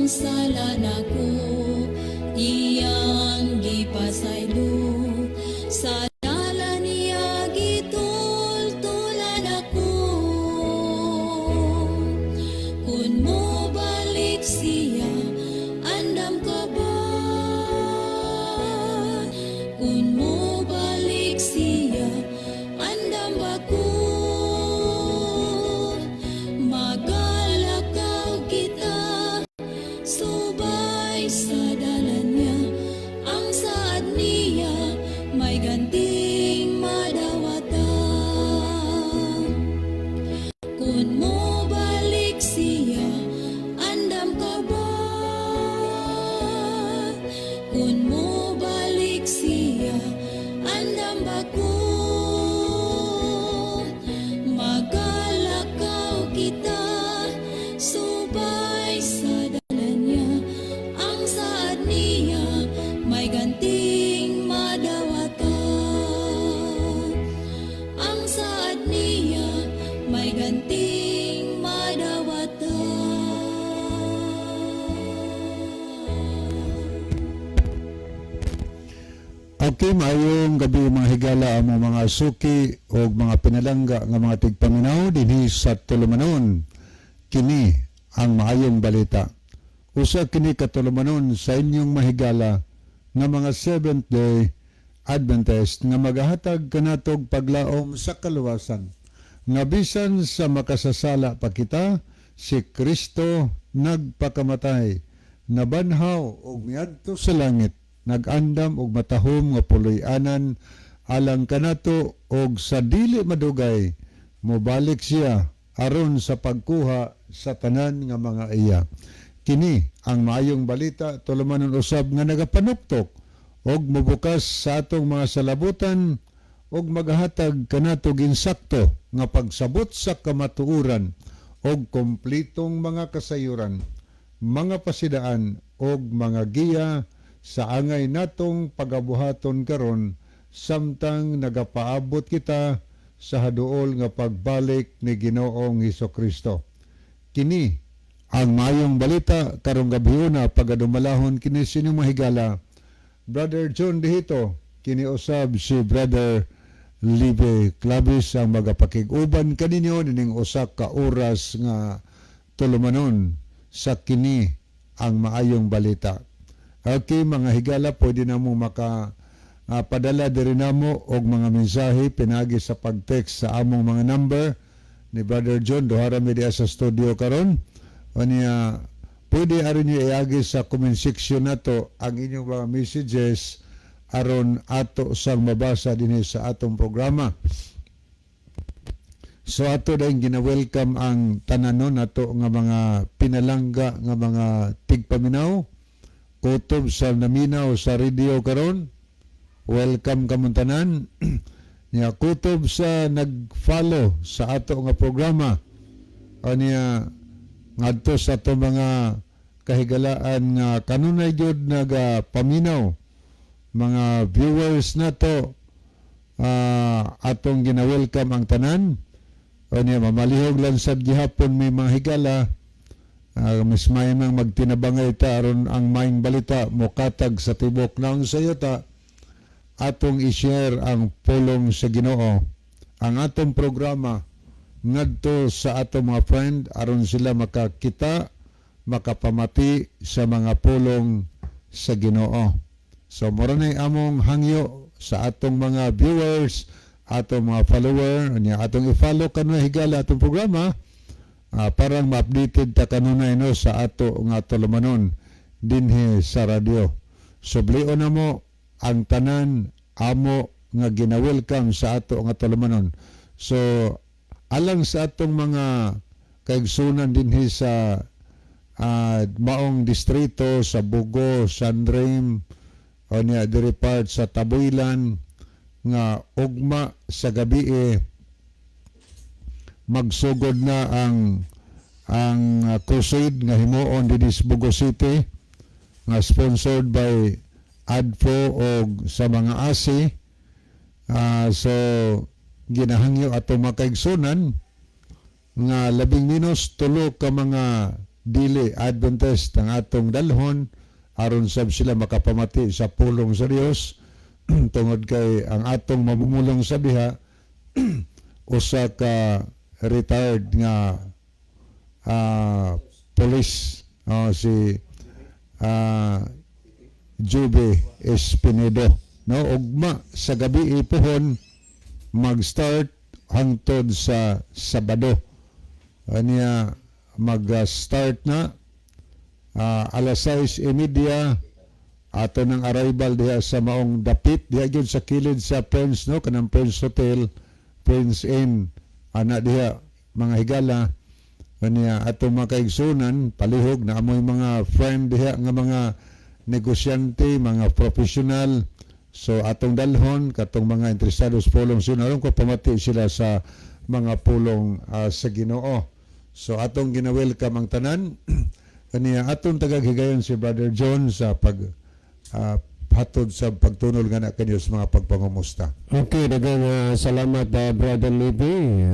Sala nako iyang gipasaylo. Sa dalan niya gitultulan ako. Kung mo balik siya, andam ka ba? Kung mo balik siya, andam ba ko? Magalakaw kita subay sa dalan niya. Ang saad niya may ganting madawatan. Kung mo balik siya, andam ka ba? Kung mo balik siya, andam ba ko? Magalakaw kita subay sa dalan niya. Ang saad niya may ganting madawatan. Ang saad niya may ganting madawatan. Okay, maayong gabi, mga higala, among mga suki o mga pinalangga nga mga tigpaminaw dinhi sa tulumanon. Kini ang maayong balita. Usa kini ka tulumanon sa inyong mahigala nga mga Seventh Day Adventist nga magahatag kanatog paglaom sa kaluwasan. Nga bisan sa makasasala pa kita, si Kristo nagpakamatay, nabanhaw og miadto sa langit, nag-andam og matahom nga puloy-anan alang kanato, og sa dili madugay mobalik siya aron sa pagkuha sa tanan nga mga iya. Kini ang maayong balita, tulumanon usab nga nagapanuktok og mobukas sa atong mga salabutan og magahatag kanato ginsakto nga pagsabot sa kamatuoran og komplitong mga kasayuran, mga pasidaan og mga giya sa angay natong pagabuhaton karon samtang nagapaabot kita sa haduol nga pagbalik ni Ginoong Kristo. Kini ang maayong balita karong gabhiona, pagadumalahon kini sa inyong mahigala, Brother John Dihito. Kini usab si Brother Libe Clavis ang magapakig-uban kaninyo nining usa ka oras nga tulumanon sa kini ang maayong balita. Okay, mga higala, pwede na mo maka padala diri namo og mga mensahe pinagi sa pag-text sa among mga number ni Brother John. Duha ra mi diha sa studio karon. Unya pwede aron niyo iagi sa comment section nato ang inyong mga messages aron ato sang mabasa dinhi sa atong programa. So ato din gina-welcome ang tananon nato nga mga pinalangga nga mga tigpaminaw kutob sa naminaw sa radio karon. Welcome kamong tanan. Nya kutob sa nag-follow sa ato nga programa. Anya ngadto sa ato mga kahigalaan nga kanunay gyud nagapaminaw, mga viewers nato, atong gina-welcome ang tanan. Unya mamalihog lang sad gihapon may mga higala. Mas may nang magtinabangay ta aron ang maayong balita mokatag sa tibok naong sayota, atong i-share ang pulong sa Ginoo, ang atong programa, ngadto sa atong mga friend aron sila makakita, makapamati sa mga pulong sa Ginoo. So mura na among hangyo sa atong mga viewers, atong mga follower. Unya atong i-follow kanunay, higala, atong programa parang ma-updated ta kanunay, no, sa ato nga tulumanon dinhi sa radyo. Sublion na mo ang tanan amo nga gina-welcome sa ato nga tulumanon. So alang sa atong mga kaigsunan dinhi sa maong distrito sa Bogo, Sandrim, o niya diri part sa Tabuilan nga ugma sa gabi eh, magsugod na ang crusade nga himuon dinhi sa Bogo City nga sponsored by ADFO o sa mga ASI. So ginahangyo ato mga kaigsunan nga labing minus tulo ka mga dili Adventist ang atong dalhon aron sab sila makapamati sa pulong sa Dios, tungod kay ang atong mamumulong sa diha usa ka retired nga police, oh, si Jube Espinedo, no? Ugma sa gabi ipuhon mag-start hangtod sa Sabado. Aniya mag-start na alas 6:30 ato ng arrival diha sa maong dapit diha gyud sa kilid sa Prince, no, kanang Prince Hotel, Prince Inn ana diha, mga higala. Kaniya atong mga kaigsunan palihog na amoy mga friend diha nga mga negosyante, mga professional. So atong dalhon katong mga interesado sa pulong sa aron ko pamati sila sa mga pulong sa Ginoo. So atong gina-welcome ang tanan. Kaniya atong tagaghigayon si Brother John sa pag hatod sa pagtunol nga na kanyo sa mga pagpangumusta. Okay, daghang salamat, Brother Libby.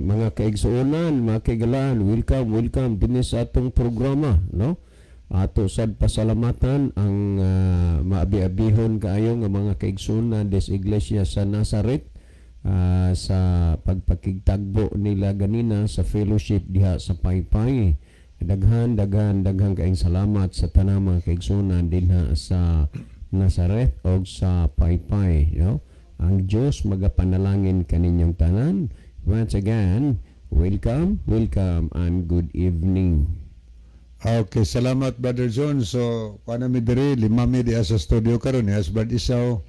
Mga kaigsuonan, mga kaigalaan, welcome, welcome dinhi sa atong programa, no? Ato sad pasalamatan ang maabi-abihon kaayo nga mga kaigsuonan des Iglesia sa Nazaret sa pagpakigtagbo nila ganina sa fellowship diha sa Paypay. Daghan, daghan, daghan kaayong salamat sa tanang mga kaigsuonan dinha sa Nazareth o sa Paypay, no? Ang Diyos magapanalangin kaninyong tanan. Once again, welcome, welcome, and good evening. Okay, salamat, Brother John. So, kuan mi diri, lima mi diha sa studio karon niya si Brother Isaw.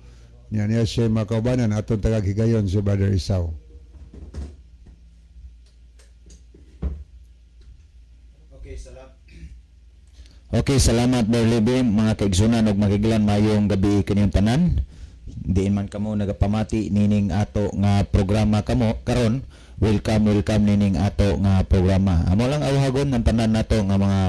Niya niya siya makaubanan atong tagaghigayon si Brother Isaw. Okay, salamat. Okay, salamat, Brother Libby, mga kaigsunan ug makiglan, mayong gabi kaninyong tanan. Diin man kamo nagapamati nining ato nga programa kamo karon. Welcome, welcome nining ato nga programa. Amo lang awhagon ng tanan nato nga mga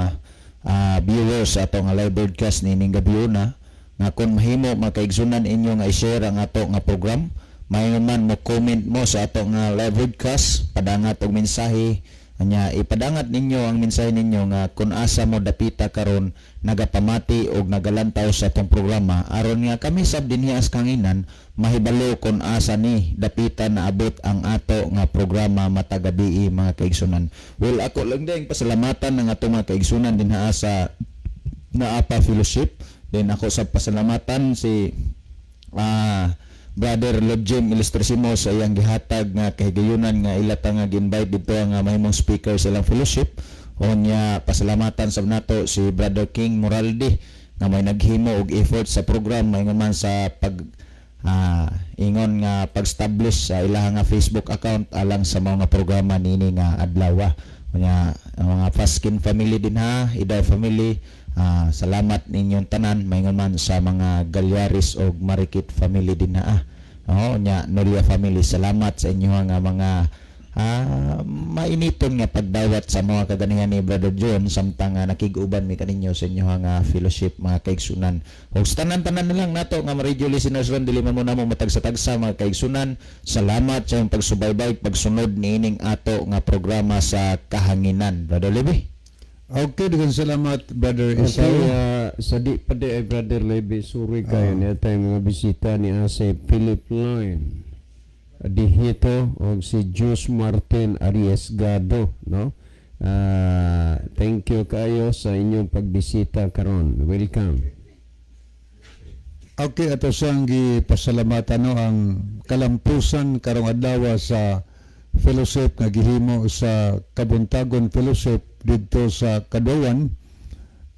viewers ato nga live broadcast nining gabi una nga kung mahimo, mga kaigsunan, inyo nga i-share ang ato nga program. Mayon man mo comment mo sa ato nga live broadcast, padangat og mensahe. Anya ipadangat ninyo ang mensahe ninyo nga kung asa mo dapita karon nagapamati og nagalantaw sa atong programa aron nga kami sab dinhi as kanginan mahibalo kung asa ni dapita naabot ang ato nga programa matag gabii, mga kaigsunan. Well, ako lang din pasalamatan ng atong mga kaigsunan dinha sa Naapa Fellowship. Then ako sa pasalamatan si Brother Lord Jim Ilustrisimo sa iyang gihatag nga kahigayunan nga ila ta nga gi-invite dito nga mahimong speaker sa ilang fellowship. Unya pasalamatan sa nato si Brother King Moraldi nga may naghimo og effort sa program, may man sa pag ingon nga pag-establish sa ilaha nga Facebook account alang sa mga programa niini nga adlaw. Unya ang mga Paskin family din ha, Iday family, salamat ninyong tanan, maingon man sa mga Galyaris og Marikit family din ha. Oo, nya Noria family, salamat sa inyo nga mga mainiton nga pagdawat sa mga kaganihan ni Brother John samtang nakig-uban mi kaninyo sa inyo nga fellowship, mga kaigsunan. Og sa tanan-tanan na lang nato nga mga radio listeners ron, dili man mo namo matagsa-tagsa, mga kaigsunan. Salamat sa inyong pagsubaybay, pagsunod niining ato nga programa sa kahanginan. Brother Libby. Okay, daghang salamat, Brother Isaw. Okay, sa di pa di ay Brother Levy, sorry kayo niya tayo mga bisita ni Ase Philip Line Dihito o si Jus Martin Ariesgado, no? Thank you kayo sa inyong pagbisita karon. Welcome. Okay, ato siyang gipasalamatan, no, ang kalampusan karong adlaw sa fellowship nga gihimo sa Kabuntagon Fellowship didto sa Kaduan.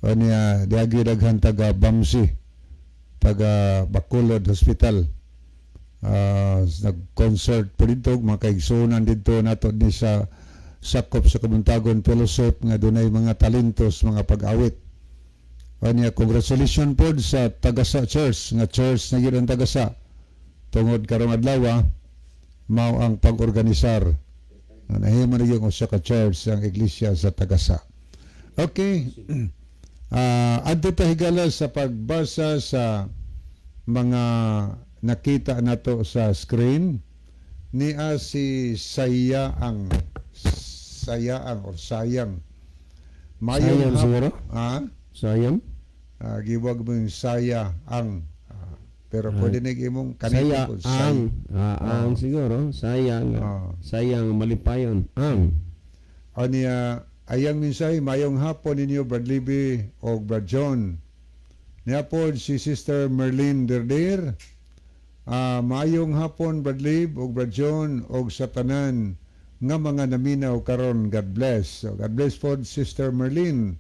Niya diagi daghan taga Bamsi, taga Bacolod Hospital. Nag-concert po dito, mga kaigsunan didto nato ni sa sakop sa Kabuntagon Fellowship nga dunay mga talentos, mga pag-awit. Kanya, congratulations po sa Tagasa Church, nga church na yun ang Tagasa. Tungod karong adlaw, mao ang pag-organisar. Nahimo na yung usa ka church ang iglesia sa Tagasa. Okay. Adto ta, higala, sa pagbasa sa mga nakita nato sa screen niya si Sayaang Sayaang or Sayang. Mayong Sayang siguro? Ha? Sayang? Giwag mo yung saya ang. Pero pwede na imong Saya kanito po, ang. Ang siguro. Sayang. Sayang malipayon. Ang. Aniya, ayang mensahe, mayong hapon ninyo, Brad Libby o Brad John. Niya po si Sister Merlin Derder. Maayong hapon, Brad Lib o Brad John o sa tanan nga mga naminaw karon. God bless. So, God bless po, Sister Merlin.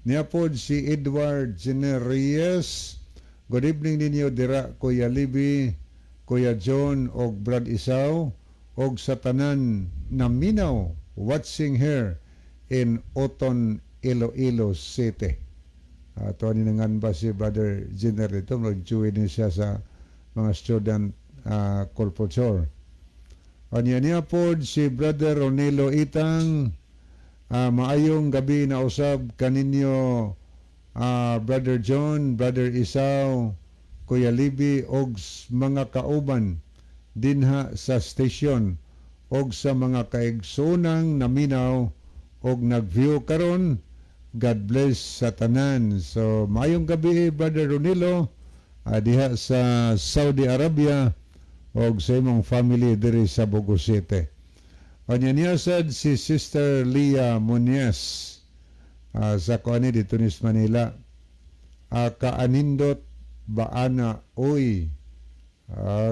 Niya po si Edward Generries. Good evening ninyo dira, Kuya Libby, Kuya John og Brad Isaw og sa tanan naminaw watching here in Oton, Iloilo City. Ato ni nangan ba si Brother Jenner dito, nag-join ni siya sa mga student colporteur. Anya niya po si Brother Ronelo Itang, maayong gabi na usab kaninyo, Brother John, Brother Isaw, Kuya Libby og mga kauban dinha sa station og sa mga kaigsoonang naminaw og nag-view karon. God bless sa tanan. So maayong gabi, Brother Ronilo, diha sa Saudi Arabia og sa imong family diri sa Bogo City. Anya niya sad si Sister Leah Muñez, sa kuani dito ni Manila. Kaanindot baana oy.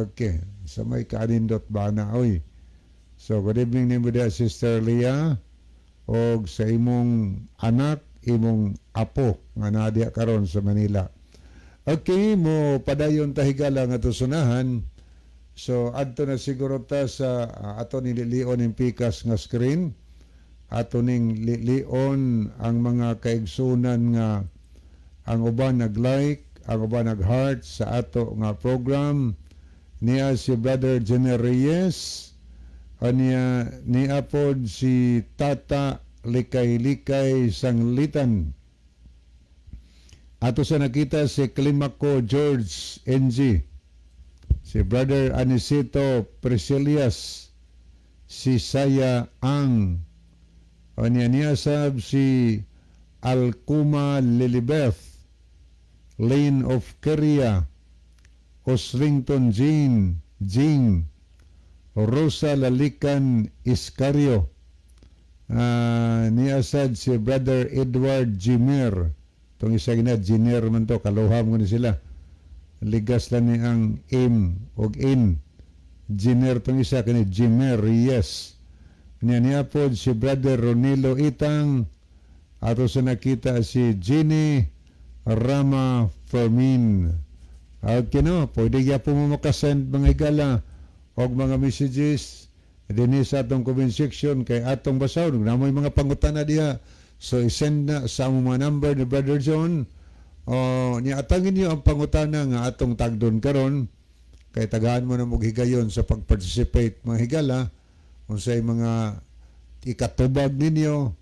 Okay, sa may kaanindot baana oy. So good evening nimo diha, Sister Leah, og sa imong anak, imong apo nga naa diha karon sa Manila. Okay, mo padayon ta, higala, nga sunahan. So adto na siguro ta sa ato ni lilion ning pikas nga screen. Ato ning lilion ang mga kaigsunan nga ang uban nag-like, ang uban nag-heart sa ato nga program. Niya si Brother Jenner Reyes, aniya niya pod si Tata Likay-Likay Sanglitan. Ato sa nakita si Climaco George NG, si Brother Anicito Priscilias, si Saya Ang, aniya niya sab si Alcuma Lilibeth, Lane of Korea, Oslington Jean, Jing, Rosa Lalican Iscario, niya sad si Brother Edward Jimmer. Itong isa gina, Jiner man to, kaluham ko ni sila. Ligas lang ni ang M og N. Jiner tong isa, kani Jimmer, yes. Niya niya po si Brother Ronilo Itang, ato sa nakita si Jenny Rama Fermin. Okay no, pwede po mo makasend, mga higala, og mga messages dinhi sa atong comment section kay atong basahon. Namoy mga pangutana diha. So i-send na sa among mga number ni Brother John. O niya atangin niyo ang pangutana nga atong tagdon karon kay tagaan mo na mo higayon sa pag-participate, mga higala, unsay mga ikatubag ninyo,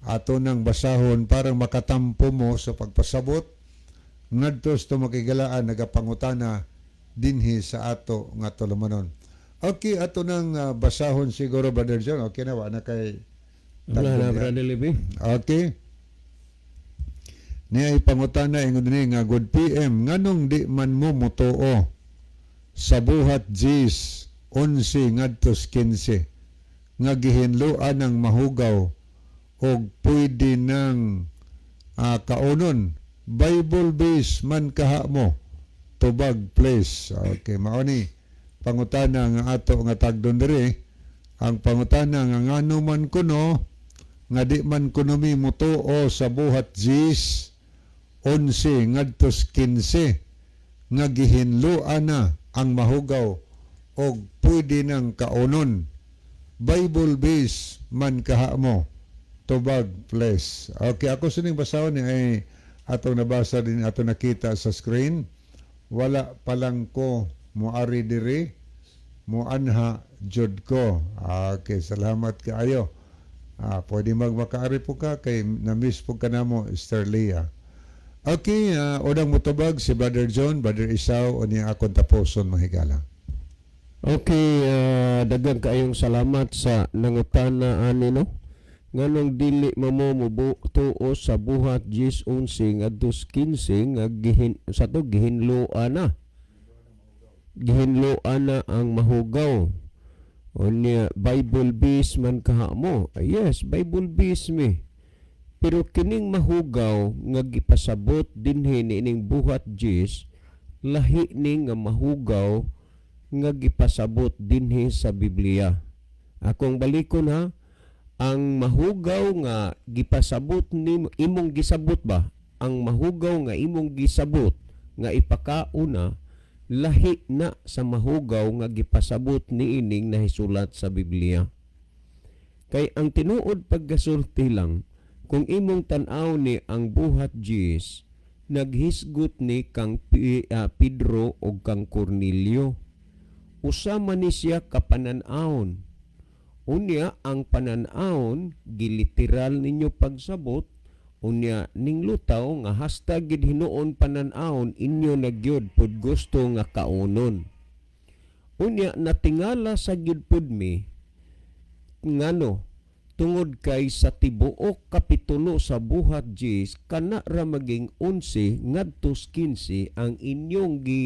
ato nang basahon parang makatampo mo sa pagpasabot ngadto sa makigalaan nagapangutana dinhi sa ato nga tulumanon. Okay, ato nang basahon siguro, Brother John. Okay na, wa na kay Wala na, tagdon diha. Brother Libby. Okay. Niya ipangutana ingon ni nga, "Good PM, nganong di man mo motuo sa Buhat Diyes 11 ngadto 15 nga gihinloan ng mahugaw og pwede ng kaunon? Bible base man kaha mo? Tubag please." Okay, mao ni pangutana nga ato nga tagdon diri, ang pangutana nga ngano man kuno nga di man kuno mi motuo sa Buhat Diyes 11 ngadto 15 nga gihinloan na ang mahugaw og pwede nang kaunon? Bible base man kaha mo? Tubag please. Okay, ako sining basahon ni ay atong nabasa din, ato nakita sa screen. Wala pa lang ko moari diri, moanha jud ko. Okay, salamat kaayo. Pwede magmakaari po ka kay na-miss po ka namo, Sister Leah. Okay, unang mutubag si Brother John, Brother Isaw, o niya akong tapuson, mahigala. Okay, daghan kaayong salamat sa nangutana ani no. Nganong dili mamo mo tuo sa Buhat 10:11 ngadto 15 nga gihin sa to gihinloan na? Gihinloan na ang mahugaw. Unya, Bible base man kaha mo. Ah, yes, Bible base mi. Pero kining mahugaw nga gipasabot dinhi niining Buhat 10, lahi ni nga mahugaw nga gipasabot dinhi sa Biblia. Akong balikon ha, ang mahugaw nga gipasabot ni imong gisabot ba? Ang mahugaw nga imong gisabot nga ipakauna, lahi na sa mahugaw nga gipasabot niining nahisulat sa Biblia. Kay ang tinuod pagkasulti lang, kung imong tan-aw ni ang Buhat 10, naghisgot ni kang Pedro og kang Cornelio. Usa man ni siya ka panan-awon. Unya ang panan-awon giliteral ninyo pagsabot, unya ning lutaw nga hasta gid hinuon panan-awon inyo na gyud pud gusto nga kaunon. Unya natingala sa gyud pud mi ngano tungod kay sa tibuok kapitulo sa Buhat 10, kana ra maging 11 ngadto 15 ang inyong gi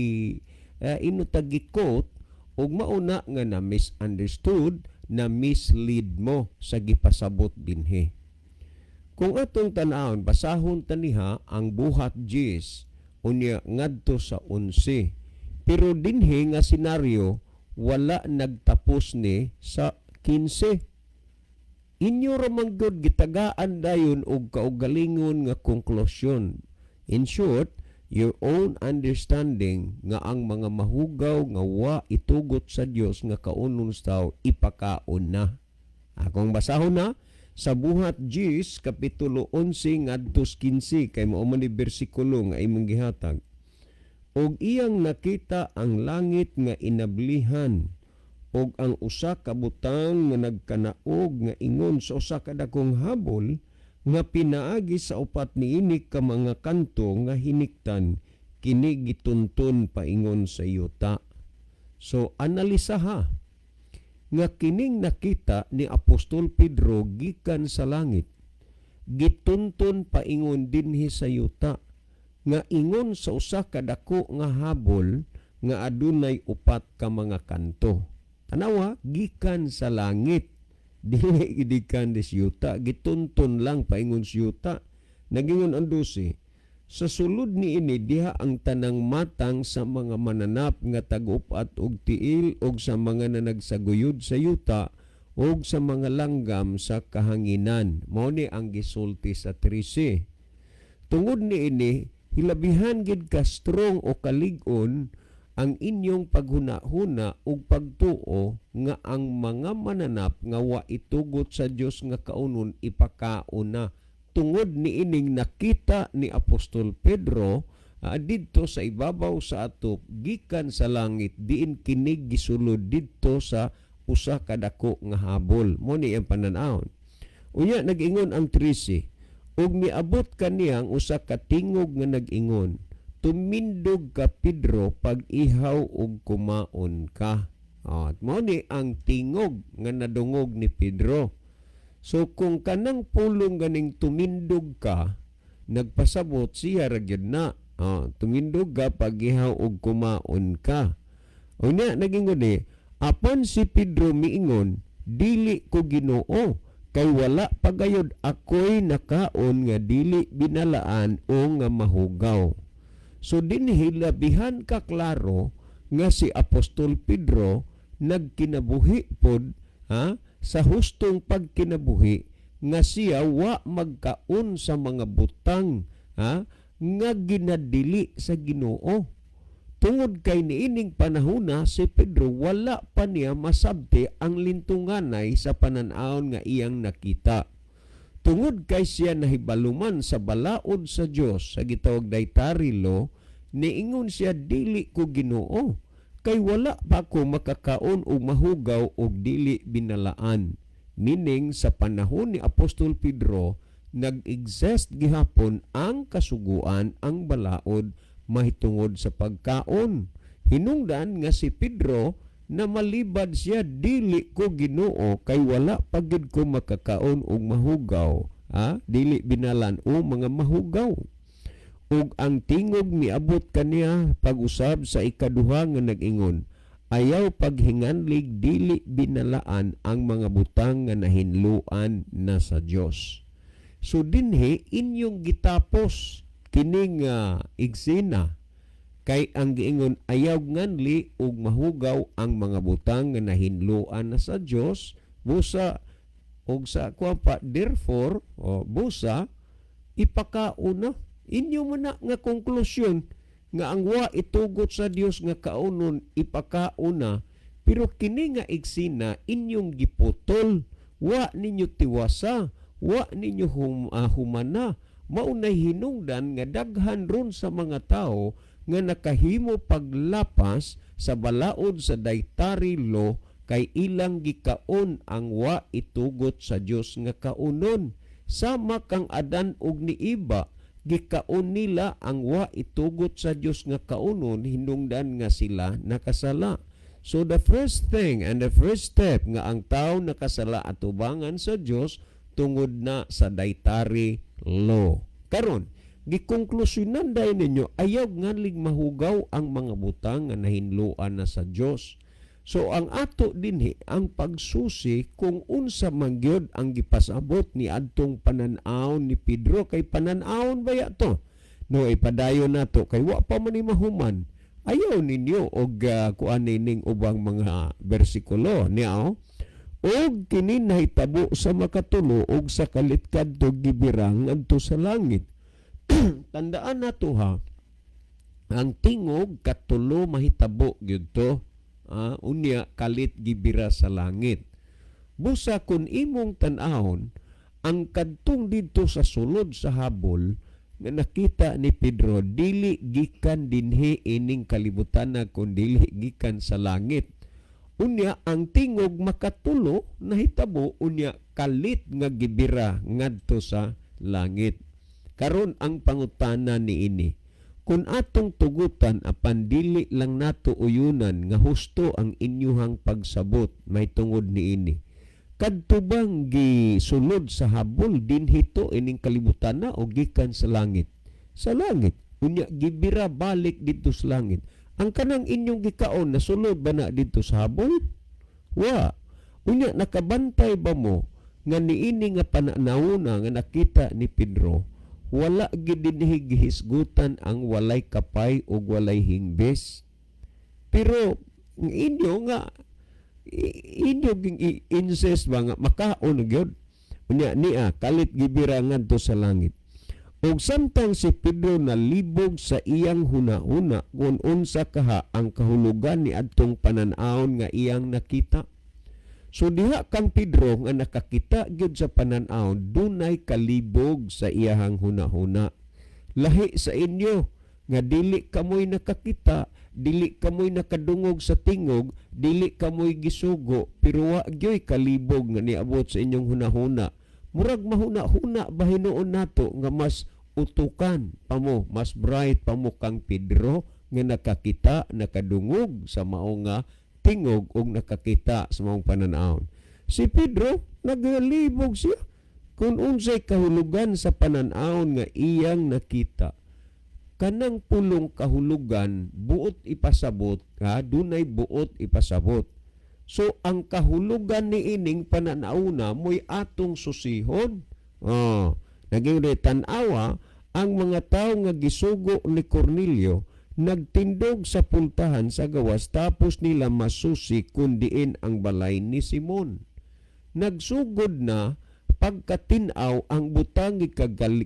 inutagikot ug mauna nga na misunderstood, na mislead mo sa gipasabot dinhi. Kung atong tan-awon, basahon taniha ang Buhat 10 unya ngadto sa 11. Pero dinhi nga senaryo wala nagtapos ni sa 15. Inyo ra man gud gitagaan dayon og kaugalingon nga konklusyon. In short, your own understanding nga ang mga mahugaw nga wa itugot sa Dios nga kaunon sa tao, ipakaon na. Akong basahon na sa Buhat 10 kapitulo 11 ngadto 15 kay mao man ni bersikulo nga imong gihatag. Og iyang nakita ang langit nga inablihan og ang usa ka butang nga nagkanaog nga ingon sa usa ka dakong habol nga pinaagi sa upat niini ka mga kanto nga hiniktan, kini gitunton paingon sa yuta. So analisa ha nga kining nakita ni Apostol Pedro gikan sa langit, gitunton paingon dinhi sa yuta nga ingon sa usa ka dako nga habol nga adunay upat ka mga kanto. Tanawa, gikan sa langit, dili gikan sa yuta, gitunton lang paingon sa yuta. Nagingon ang 12, sa sulod niini diha ang tanang matang sa mga mananap nga tag-upat og tiil og sa mga nanagsaguyod sa yuta og sa mga langgam sa kahanginan. Mao ni ang gisulti sa 13. Tungod niini, hilabihan gid ka strong o kalig-on ang inyong paghuna-huna ug pagtuo nga ang mga mananap nga wa itugot sa Dios nga kaunon, ipakaon na. Tungod niining nakita ni Apostol Pedro didto sa ibabaw sa atop gikan sa langit, diin kinig gisulod didto sa usa ka dako nga habol. Mo ni ang panan-awon. Unya nag-ingon ang 13, ug miabot kaniyang usa ka tingog nga nag-ingon, "Tumindog ka, Pedro, pag-ihaw ug kumaon ka." At mao ni ang tingog nga nadungog ni Pedro. So kung kanang pulong ganing "tumindog ka", nagpasabot siya ra gyud na. Tumindog ka, pag-ihaw ug kumaon ka. Unya nagingon ni, apan si Pedro miingon, "Dili ko, Ginoo, kay wala pagayod ako'y nakaon nga dili binalaan o nga mahugaw." So dinhi labihan ka klaro nga si Apostol Pedro nagkinabuhi pod ha sa hustong pagkinabuhi nga siya wa magkaon sa mga butang ha nga ginadili sa Ginoo. Tungod kay niining panahona si Pedro wala pa niya masabti ang lintunganay sa panan-awon nga iyang nakita. Tungod kay siya nahibaluman sa balaod sa Dios sa gitawag dietary law, niingon siya, "Dili ko, Ginoo, kay wala pa ko makakaon og mahugaw og dili binalaan." Meaning sa panahon ni Apostol Pedro nag-exist gihapon ang kasuguan, ang balaod mahitungod sa pagkaon. Hinungdan nga si Pedro Na malibad siya, "Dili ko, Ginoo, kay wala pa gid ko makakaon og mahugaw, ha, dili binalan o mga mahugaw." Ug ang tingog miabot kaniya pag-usab sa ikaduha nga nag-ingon, "Ayaw paghinganlig dili binalaan ang mga butang nga nahinluan na sa Dios." So dinhi inyong gitapos kining igsena kay ang giingon, ayaw nganli ug mahugaw ang mga butang nga nahinluan na sa Dios, busa og sa kuan pa, therefore, o busa ipakaon na. Inyo man na nga konklusyon nga ang wa itugot sa Dios nga kaunon, ipakaon na. Pero kini nga igsina inyong giputol, wa ninyo tiwasa, wa ninyo humana. Maunay hinungdan nga daghan ron sa mga tao nga nakahimo paglapas sa balaod sa dietary law kay ilang gikaon ang wa itugot sa Dios nga kaunon. Sama kang Adan ug ni Eva, gikaon nila ang wa itugot sa Dios nga kaunon, hinungdan nga sila nakasala. So the first thing and the first step nga ang tao nakasala atubangan sa Dios tungod na sa dietary law. Karon, gikonklusyonan dayon ninyo, ayaw nganlig mahugaw ang mga butang nga nahinluan na sa Dios. So ang ato dinhi ang pagsusi kung unsa man gyud ang gipasabot ni adtong panan-awon ni Pedro, kay panan-awon baya to. No, ipadayon nato kay wa pa man ni mahuman. Ayaw ninyo og kuan nining ubang mga bersikulo niya, oh. Og kini nahitabo sa makatulo og sa kalit kadto gibirang ngadto sa langit. Tandaan nato ha, ang tingog katulo mahitabo gyud to. Ah, unya kalit gibira sa langit. Busa kung imong tan-awon ang kadtong didto sa sulod sa habol nga nakita ni Pedro, dili gikan dinhi ining kalibutan na kun dili gikan sa langit. Unya ang tingog makatulo nahitabo, unya kalit nga gibira ngadto sa langit. Karon ang pangutana niini, kung atong tugutan apan dili lang nato uyunan nga husto ang inyuhang pagsabot may tungod niini, kadto bang gisulod sa habol dinhi to ining kalibutan na o gikan sa langit? Sa langit. Unya gibira balik didto sa langit. Ang kanang inyong gikaon, nasulod ba na didto sa habol? Wa. Unya nakabantay ba mo nga niini nga pananawna nga nakita ni Pedro, wala gid dinhi gihisgutan ang walay kapay o walay hingbes? Pero inyo nga inyo ging insist ba nga makaon gyud. Unya niya kalit gibira ngadto sa langit. Ug samtang si Pedro nalibog sa iyang huna-huna kung unsa kaha ang kahulugan ni adtong panan-awon nga iyang nakita. So diha kang Pedro nga nakakita gyud sa panan-awon, dunay kalibog sa iyahang huna-huna. Lahi sa inyo nga dili kamoy nakakita, dili kamoy nakadungog sa tingog, dili kamoy gisugo, pero wa gyoy kalibog nga niabot sa inyong hunahuna. Murag mahuna-huna ba hinuon nato nga mas utukan pa mo, mas bright pa mo kang Pedro nga nakakita, nakadungog sa mao nga tingog ug nakakita sa maong panan-awon? Si Pedro nagalibog siya kung unsay kahulugan sa panan-awon nga iyang nakita. Kanang pulong kahulugan, buot ipasabot, ha, dunay buot ipasabot. So ang kahulugan ni ining pananawna mo'y atong susihon. Oh, naging tan-awa ang mga tao nga gisugo ni Cornelio nagtindog sa pultahan sa gawas tapos nila masusi kung diin ang balay ni Simon. Nagsugod na pagkatinaw ang butang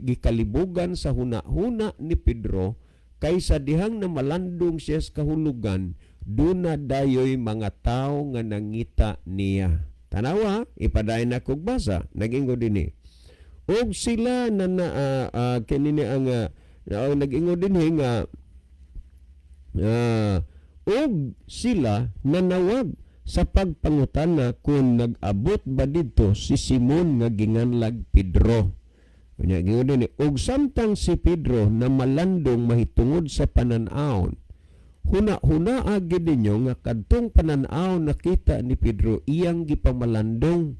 gikalibugan sa huna-huna ni Pedro kaysa dihang na malandong siya sa kahulugan, duna dayoy mga tao nga nangita niya. Tanawa, ipadayon na kog basa, nag-ingon dinhi. Og sila na kini ni ang nag-ingon dinhi nga og sila nanawag sa pagpangutana kung nag-abot ba didto si Simon nga ginganlag Pedro. Unya gingon dinhi, og samtang si Pedro na malandong mahitungod sa panan-awon, Huna-hunaa gid ninyo nga kadtong panan-aw nakita ni Pedro iyang gipamalandong.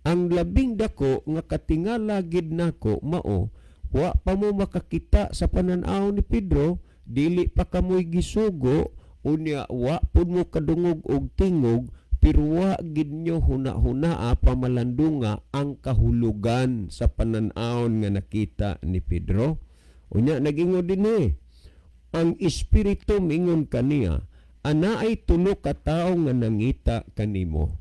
Ang labing dako nga katingala gid nako mao wa pa mo makakita sa panan-aw ni Pedro, dili pa kamoy gisugo, unya wa pud mo kadungog og tingog, pero wa gid nyo huna-hunaa pamalandunga ang kahulugan sa panan-awon nga nakita ni Pedro. Unya nagingon dinhi, ang espiritu mingon kaniya, "Anaay tulo ka tawo nga nangita kanimo."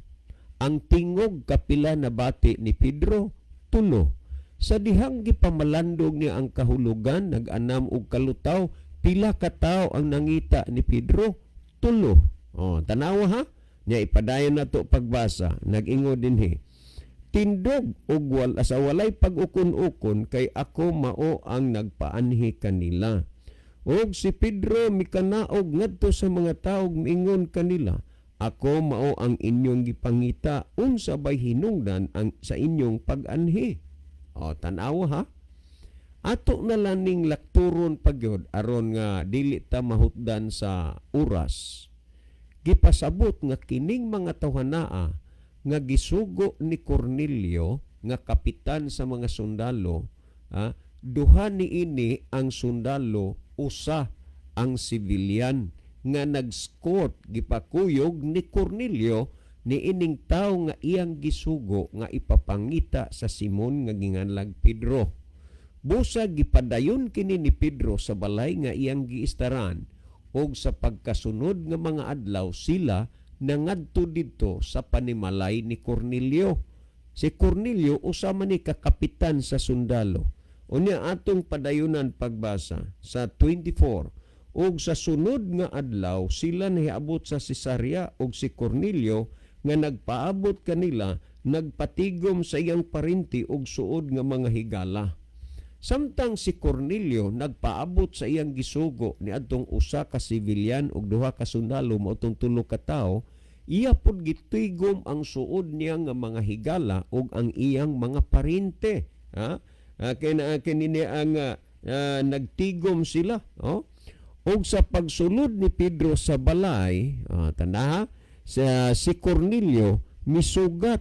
Ang tingog kapila nabati ni Pedro? Tulo. Sa dihang gipamalandong niya ang kahulugan, nag-anam og kalutaw, pila ka tawo ang nangita ni Pedro? Tulo. Oh, tanawa ha. Nya ipadayon nato pagbasa. Nag-ingon dinhi. "Tindog og sa walay pag-ukon-ukon kay ako mao ang nagpaanhi kanila." Og si Pedro mikanaog ngadto sa mga tawo, miingon kanila, "Ako mao ang inyong gipangita, unsa bay hinungdan ang sa inyong pag-anhi?" O, tan-awa ha. Ato na lang ning lakturon pagyod aron nga dili ta mahutdan sa oras. Gipasabot nga kining mga tawhanaa nga gisugo ni Cornelio nga kapitan sa mga sundalo, duha ni ini ang sundalo, usa ang sibilyan nga nag-escort, gipakuyog ni Cornelio ni ining tawo nga iyang gisugo nga ipapangita sa Simon nga ginganlag Pedro. Busa gipadayon kini ni Pedro sa balay nga iyang giistaran, ug sa pagkasunod nga mga adlaw sila nangadto didto sa panimalay ni Cornelio. Si Cornelio usa man ni ka kapitan sa sundalo. Unya atong padayunan pagbasa sa 24. Ug sa sunod nga adlaw sila nahiabot sa Cesarea, ug si Cornelio nga nagpaabot kanila nagpatigom sa iyang parinti ug suod nga mga higala. Samtang si Cornelio nagpaabot sa iyang gisugo ni adtong usa ka sibilyan ug duha ka sundalo, mao tong tulo ka tawo, iya pud gitigom ang suod niya nga mga higala ug ang iyang mga parente. Ha? Kay kini ang nagtigom sila, oh. Ug sa pagsulod ni Pedro sa balay, tanda ha, si Cornelio misugat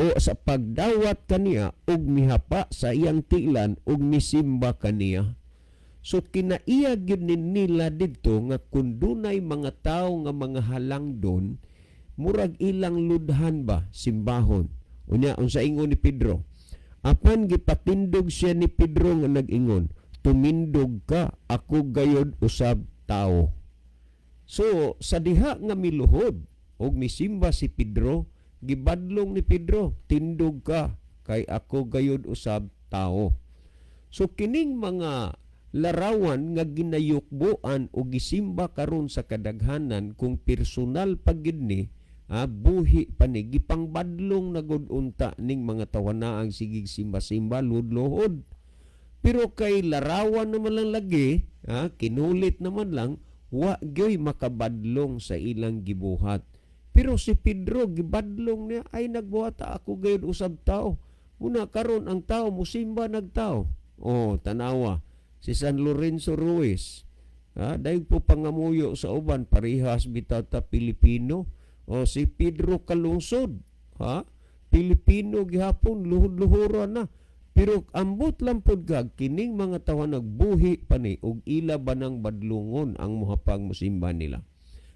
o sa pagdawat kaniya ug mihapa sa iyang tilan ug misimba kaniya. So kinaiya gyud ni nila didto nga kun dunay mga tawo nga mga halangdon, murag ilang ludhan ba simbahon. Unya unsa ingon ni Pedro? Apan gipatindog siya ni Pedro nga nag-ingon, "Tumindog ka, ako gayod usab tao." So sa diha nga miluhod og misimba si Pedro, gibadlong ni Pedro, "Tindog ka kay ako gayod usab tao." So kining mga larawan nga ginayukbuan o gisimba karon sa kadaghanan, kung personal pa gid ni, buhi pa ni, gipangbadlong na gud unta ning mga tawhanaang sigig simba-simba, luhod-luhod. Pero kay larawan naman lang lagi, kinulit naman lang, wa gyoy makabadlong sa ilang gibuhat. Pero si Pedro gibadlong niya, "Ay nagbuhata, ako gayud usab tao." Muna karon ang tao musimba nagtao. Oh, tanawa si San Lorenzo Ruiz. Ha, dayeg po pangamuyo sa uban, parehas bitaw ta Pilipino. O si Pedro Calungsod, ha? Pilipino gihapon, luhod-luhura na. Pero ambot lang pod kag kining mga tawo nagbuhi pa ni og ila ba nang badlungon ang mohapang mosimba nila.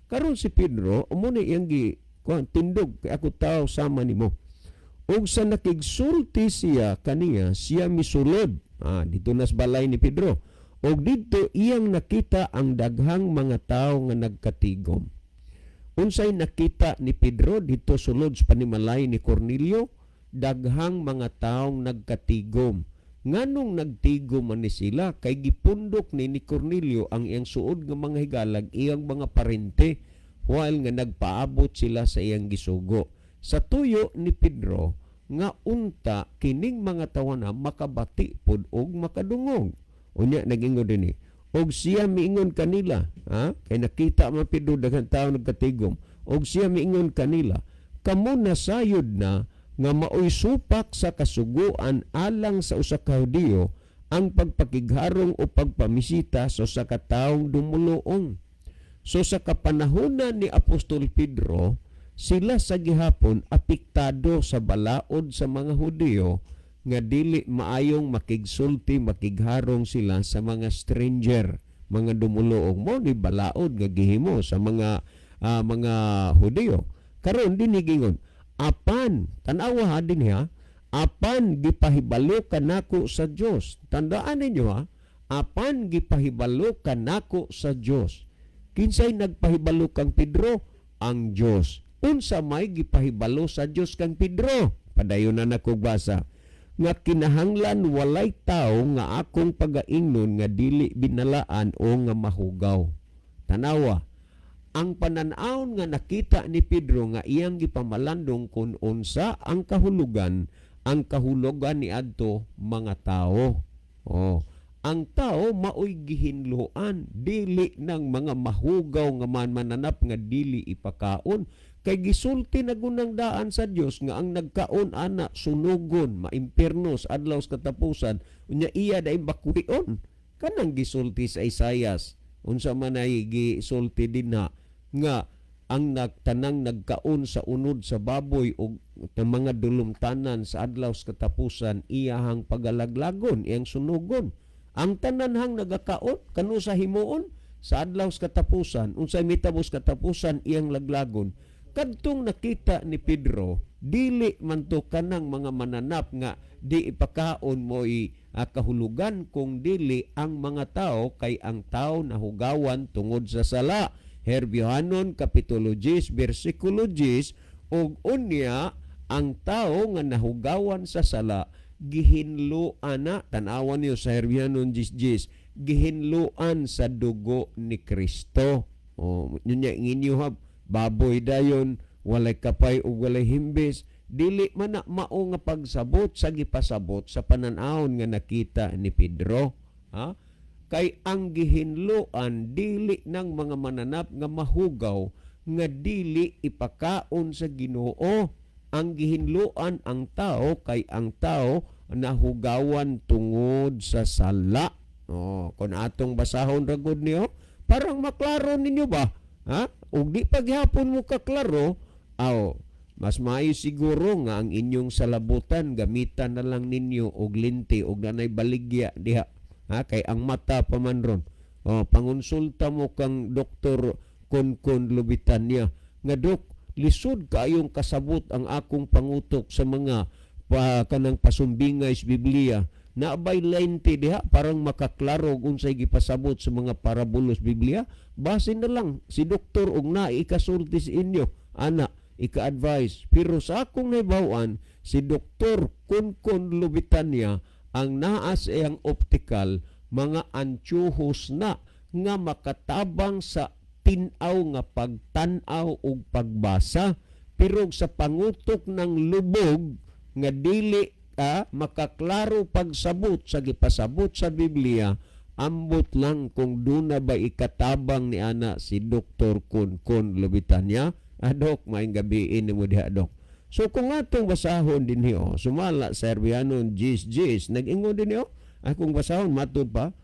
Karon si Pedro, amo ni iyang gi kuan, "Tindog kay ako tao sama nimo." Ug sa nakigsulti siya kaniya, siya misulod. Dito nas balay ni Pedro. Og didto iyang nakita ang daghang mga tawo nga nagkatigom. Unsay nakita ni Pedro dito sulod sa panimalay ni Cornelio? Daghang mga taong nagkatigom. Nganong nagtigom man ni sila? Kay gipundok ni Cornelio ang iyang suod nga mga higalag, iyang mga parente, while nga nagpaabot sila sa iyang gisugo. Sa tuyo ni Pedro nga unta kining mga tawana makabati pod og makadungog. Unya nagingon dinhi. Og siya miingon kanila, ha? Kay nakita man Pedro daghang tao nagkatigom. Og siya miingon kanila, "Kamo nasayod na nga maoy supak sa kasuguan alang sa usa ka Hudiyo ang pagpakigharong o pagpamisita sa usa ka taong dumuluong." So sa kapanahonan ni Apostol Pedro, sila sa gihapon apektado sa balaod sa mga Hudiyo nga dili maayong makigsulti, makigharong sila sa mga stranger, mga dumuluong. Mo ni balaod nga gihimo sa mga Hudiyo. Karon dinhi gingon, apan tan-awa ha dinhi ha, apan gipahibalo kanako sa Dios. Tandaan ninyo ha, apan gipahibalo kanako sa Dios. Kinsay nagpahibalo kang Pedro? Ang Dios. Unsa may gipahibalo sa Dios kang Pedro? Padayon na nako basa. Nga kinahanglan walay tao nga akong pagaingnon nga dili binalaan o nga mahugaw. Tanawa, ang pananawon nga nakita ni Pedro nga iyang gipamalandong kung unsa ang kahulugan ni adto mga tao. Oh, ang tao maoy gihinloan, dili ng mga mahugaw nga man mananap nga dili ipakaon. Kay gisulti na gunang daan sa Dios nga ang nagkaon ana sunugon, maimpierno sa adlaw sa katapusan, unya iya dai bakwion. Kanang gisulti sa Isayas, unsa man ay gisulti dinha nga ang nagtanang nagkaon sa unod sa baboy o mga dulumtanan sa adlaw sa katapusan iyahang pagalaglagon, iyang sunugon. Ang tananhang nagakaon kanu sa himuon sa adlaw sa katapusan, unsay mitabo sa katapusan iyang laglagon. Kadtong nakita ni Pedro, dili man to kanang mga mananap nga di ipakaon mo i kahulugan, kung dili ang mga tao, kay ang tao nahugawan tungod sa sala. Herbiohanon Kapitulo 10 bersikulo 10, ug unya ang tao nga nahugawan sa sala gihinloan na, tan-awan niyo sa Herbiohanon 10:10, gihinloan sa dugo ni Kristo. O unya inyo hab baboy dayon walay kapay ug walay himbis, dili man na mao nga pagsabot sa gipasabot sa panan-awon nga nakita ni Pedro, ha? Kay ang gihinloan dili ng mga mananap nga mahugaw nga dili ipakaon sa Ginoo. Ang gihinloan ang tao, kay ang tao nahugawan tungod sa sala. Oh, kung atong basahon ra gud niyo, parang maklaro ninyo ba? Ha? Ug di pa gihapon mo kaklaro, aw, mas maayo siguro nga ang inyong salabutan gamitan na lang ninyo og linti og nanay baligya diha. Ha? Kay ang mata pa man ron. Oh, pangonsulta mo kang Doktor Konkon Lubitanya nga, "Dok, lisod kaayong kasabot ang akong pangutok sa mga pa, kanang pasumbingay sa Biblia. Naabay lente diha parang makaklaro unsay gipasabot sa mga parabolos Biblia?" Basin na lang si doktor og na ikasulti sa inyo ana, ika-advise. Pero sa akong nahibaw-an, si Doktor Konkon Lubitanya ang naa sa iyang optical, mga antyuhos na nga makatabang sa tin-aw nga pagtan-aw ug pagbasa. Pero sa pangutok ng lubog nga dili ka makaklaro pagsabot sa gipasabot sa Biblia, ambot lang kung duna ba ikatabang ni ana si Dr. Konkon Lubitanya. Adok, maayong gabi nimo diha, Dok. So kung atong basahon dinhi oh, sumala sa Herbianon 10 10, nag-ingon dinhi oh, akong basahon matud pa,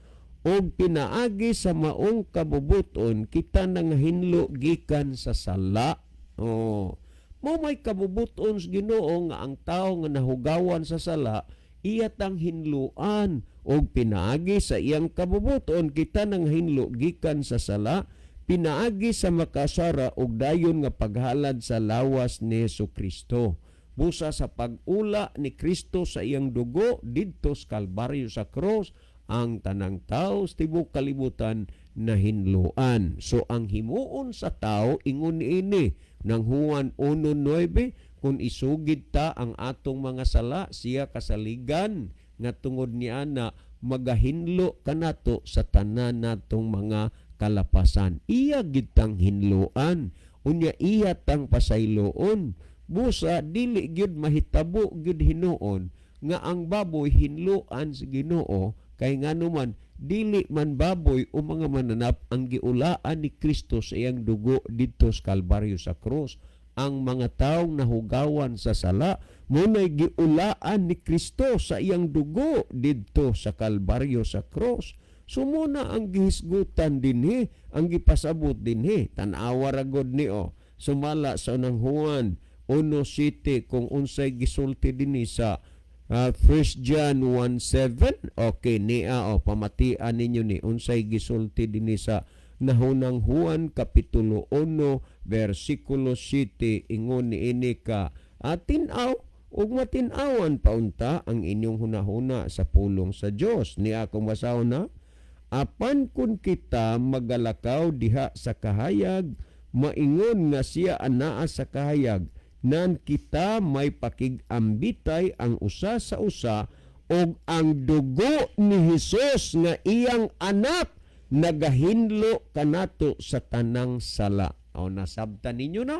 og pinaagi sa maong kabubuton kita nangahinlo gikan sa sala. Oh, mo may kabubuton sa Ginoo nga ang tao nga nahugawan sa sala iya tang hinluan, og pinaagi sa iyang kabubuton kita nanghinlo gikan sa sala pinaagi sa makasara og dayon nga paghalad sa lawas ni Kristo. Busa sa pag-ula ni Kristo sa iyang dugo didto sa Kalbaryo sa cross, ang tanang tao sa tibuok kalibutan nahinloan. So ang himuon sa tao, ingon niini ng Juan 1:9, kung isugid ta ang atong mga sala, siya kasaligan nga tungod ni ana magahinlo kanato sa tanan natong mga kalapasan. Iya gitang hinloan, unya iya tang pasayloon. Busa dili gyud mahitabo gyud hinuon nga ang baboy hinloan sa Ginoo, kay nganuman dili man baboy o mga mananap ang giulaan ni Kristo sa iyang dugo didto sa Kalbaryo sa krus. Ang mga taong nahugawan sa sala muna'y giulaan ni Kristo sa iyang dugo didto sa Kalbaryo sa krus. Sumuna ang gihisgutan dinhi, ang gipasabot dinhi. Tan-awa ra gud ni o. Sumala sa Unang Juan 1:7 kung unsay gisulti dinhi sa 1 John 1:7. Okay niya o, pamatian ninyo ni unsay gisulti dinhi sa Nahunang Juan kapitulo 1 versikulo 7. Ingon niini ka atin-aw ug matin-awan paunta ang inyong hunahuna sa pulong sa Dios. Niya akong basahon na, "Apan kun kita magalakaw diha sa kahayag, maingon nga siya anaa sa kahayag, nan kita may pakig-ambitay ang usa sa usa, og ang dugo ni Hesus nga iyang anak nagahinlo kanato sa tanang sala." O, nasabtan ninyo na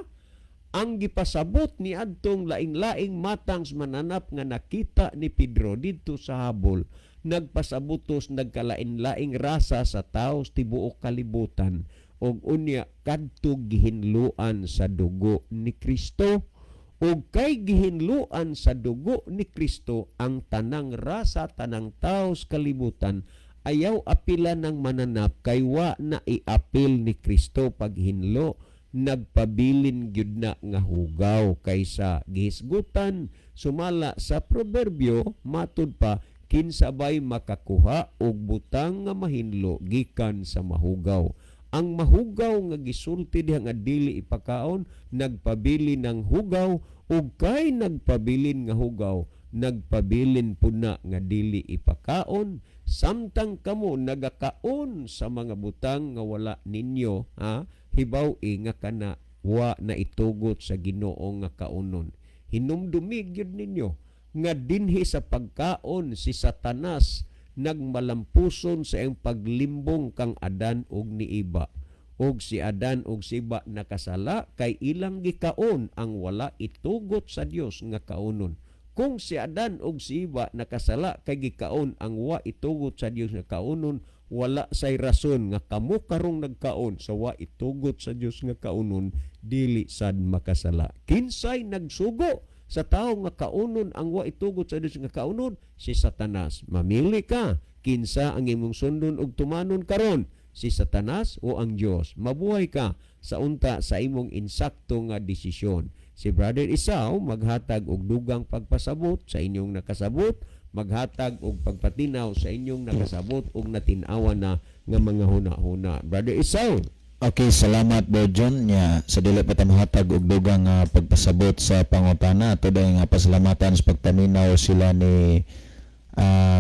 ang gipasabot ni adtong laing-laing matang sa mananap nga nakita ni Pedro didto sa habol, nagpasabutos nagkalain-laing rasa sa tawo sa tibuok kalibutan og unya kadto gihinluan sa dugo ni Kristo. Ug kay gihinluan sa dugo ni Kristo ang tanang rasa, tanang tawo sa kalibutan, ayaw apila ng mananap kay wa na iapil ni Kristo paghinlo, nagpabilin gyud na nga hugaw kaysa gihisgutan sumala sa Proverbio, matud pa, "Kinsa bay makakuha og butang nga mahinlo gikan sa mahugaw?" Ang mahugaw nga gisulti diha nga dili ipakaon, nagpabilin ng hugaw, ug kay nagpabilin nga hugaw, nagpabilin pud na nga dili ipakaon. Samtang kamo nagakaon sa mga butang nga wala ninyo ha hibaw-i nga kana wa na itugot sa Ginoo nga kaunon. Hinumdumi gyud ninyo nga dinhi sa pagkaon si Satanas nagmalampuson sa iyang paglimbong kang Adan ug ni Eva. Og si Adan ug si Eva nakasala kay ilang gikaon ang wala itugot sa Dios nga kaunon. Kung si Adan ug si Eva nakasala kay gikaon ang wa itugot sa Dios nga kaunon, wala say rason nga kamo karong nagkaon sa wa itugot sa Dios nga kaunon dili sad makasala. Kinsay nagsugo sa tawo nga kaunon ang wa itugot sa Dios nga kaunon? Si Satanas. Mamili ka kinsa ang imong sundon ug tumanon karon, si Satanas o ang Dios. Mabuhay ka sa unta sa imong insakto nga desisyon. Si Brother Isao maghatag og dugang pagpasabot sa inyong nakasabot, maghatag og pagpatinaw sa inyong nakasabot og natin-awan na nga mga huna-huna. Brother Isao. Okay, salamat, Bro John. Nya sa dili pa ta mohatag og dugang pagpasabot sa pangutana, ato dahil nga pasalamatan sa pagpaminaw sila ni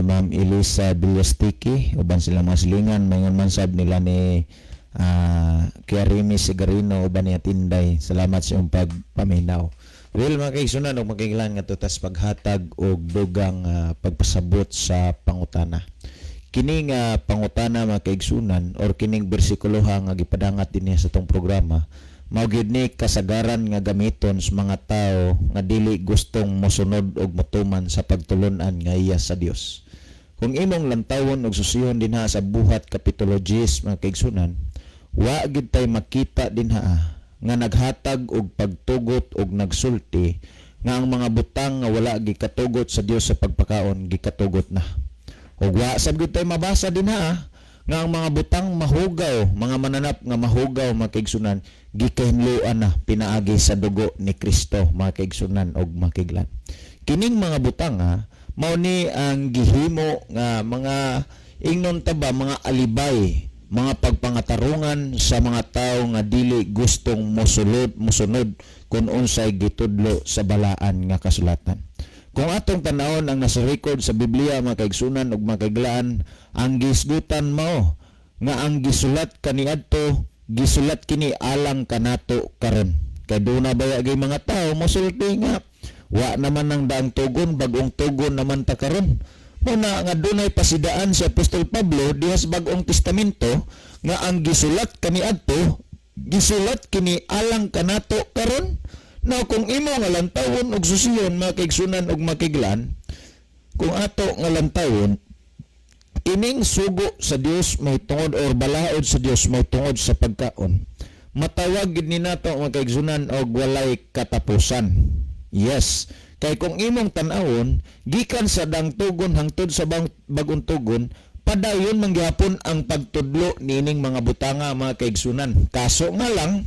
Ma'am Elisa Villastiki uban sila mga silingan, maingon man sab nila ni Kiarimi Sigarino uban ni Atinday. Salamat sa iyong pagpaminaw. Well, mga kaigsunan og makiglan, nga tas paghatag og dugang pagpasabot sa pangutana. Kini nga pangutana, mga kaigsunan, or kining bersikuloha nga gipadangat dinhi sa tong programa, mao gyud ni kasagaran nga gamiton sa mga tao nga dili gustong mosunod og motuman sa pagtulun-an nga iya sa Dios. Kung imong lantawon og susihon dinha sa Buhat kapitulo 10, mga kaigsunan, wa gid tay makita dinha nga naghatag og pagtugot og nagsulti nga ang mga butang nga wala gikatugot sa Dios sa pagpakaon gikatugot na. Ug wa sab gyud tay mabasa dinha nga ang mga butang mahugaw, mga mananap nga mahugaw, mga kaigsunan, gikahinloan na pinaagi sa dugo ni Kristo, mga kaigsunan og makiglan. Kining mga butang ha, mao ni ang gihimo nga mga ingnon ta ba mga alibay, mga pagpangatarungan sa mga tawo nga dili gustong mosulod, mosunod kung unsay gitudlo sa balaan nga kasulatan. Kung atong tanawon ang nasa record sa Biblia, mga kaigsunan ug mga kaiglaan, ang gisgutan mao nga ang gisulat kaniadto, gisulat kini alang kanato karon. Kay duna baya gay mga tao mosulti nga wa naman ang daang tugon, bag-ong tugon naman ta karon. Muna nga dunay pasidaan si Apostol Pablo diha sa Bag-ong Testamento nga ang gisulat kaniadto, gisulat kini alang kanato karon. Now, kung imo nga lantawon og susiyon, mga kaigsunan og makiglan, kung ato nga lantawon, kining sugo sa Dios may tungod or balaod sa Dios may tungod sa pagkaon, matawag gid ni nato, mga kaigsunan, og walay katapusan. Yes, kay kung imong tan-awon gikan sa dang tugon hangtod sa bag-ong tugon, Padayon man gihapon ang pagtudlo niining mga butanga, mga kaigsunan. Kaso nga lang,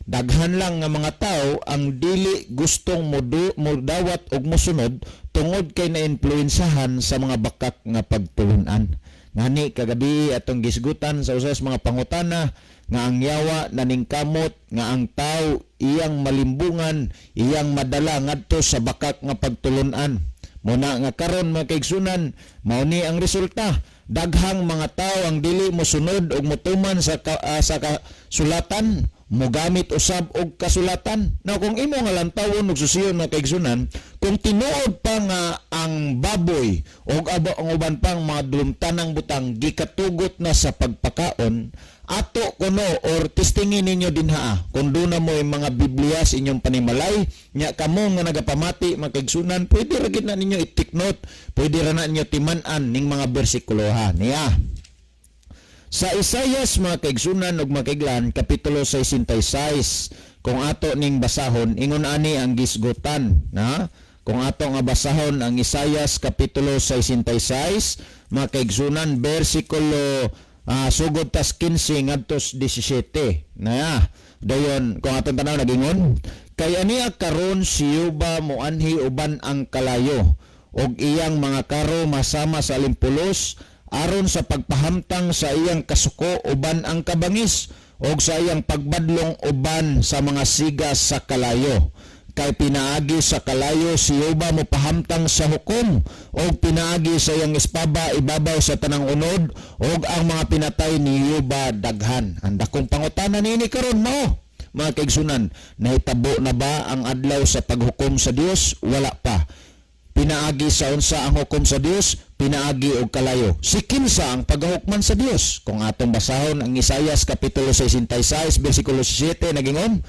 daghan lang nga mga tao ang dili gustong mudawat og mosunod tungod kay naimpluwensahan sa mga bakak nga pagtulunan. Ngani kagabi atong gisgutan sa usas mga pangutana nga ang yawa naningkamot nga ang tao iyang malimbungan, iyang madala ngadto sa bakak nga pagtulunan. Muna nga karon, mga kaigsunan, mao ni ang resulta. Daghang mga tao ang dili mosunod og motuman sa kasulatan, mogamit usab og kasulatan. Now, kung imo nga lantawon og susiyon, mga kaigsunan, kung tinuod pa nga ang baboy og ang uban pang mga dulumtanang butang gikatugot na sa pagpakaon, ato kuno or testingin ninyo dinha kung duna mo yung mga Biblia sa inyong panimalay nya. Kamo nga nagapamati, mga kaigsunan, pwede ra gid na ninyo i-take note, pwede ra na ninyo timan-an ning mga bersikulo ha niya. Sa Isayas, mga kaigsunan ug mga kaiglan, kapitulo 66, kung ato ning basahon, ingon ani ang gisgutan na. Kung ato nga basahon ang Isayas kapitulo 66, mga kaigsunan, bersikulo sugod tas 15 ngadto 17 na. Dayon kung atong tanaw, nagingon, "Kay ania karon si Yuba moanhi uban ang kalayo og iyang mga karo masama sa alimpulos, aron sa pagpahamtang sa iyang kasuko uban ang kabangis og sa iyang pagbadlong uban sa mga siga sa kalayo. Kay pinaagi sa kalayo si Yuba mopahamtang sa hukom, og pinaagi sa iyang espada ibabaw sa tanang unod, og ang mga pinatay ni Yuba daghan." Ang dakong pangutana niini karon mao, mga kaigsunan, nahitabo na ba ang adlaw sa paghukom sa Dios? Wala pa. Pinaagi sa unsa ang hukom sa Dios? Pinaagi og kalayo. Si kinsa ang pagahukman sa Dios? Kung atong basahon ang Isayas kapitulo 66 bersikulo 7, nagingon,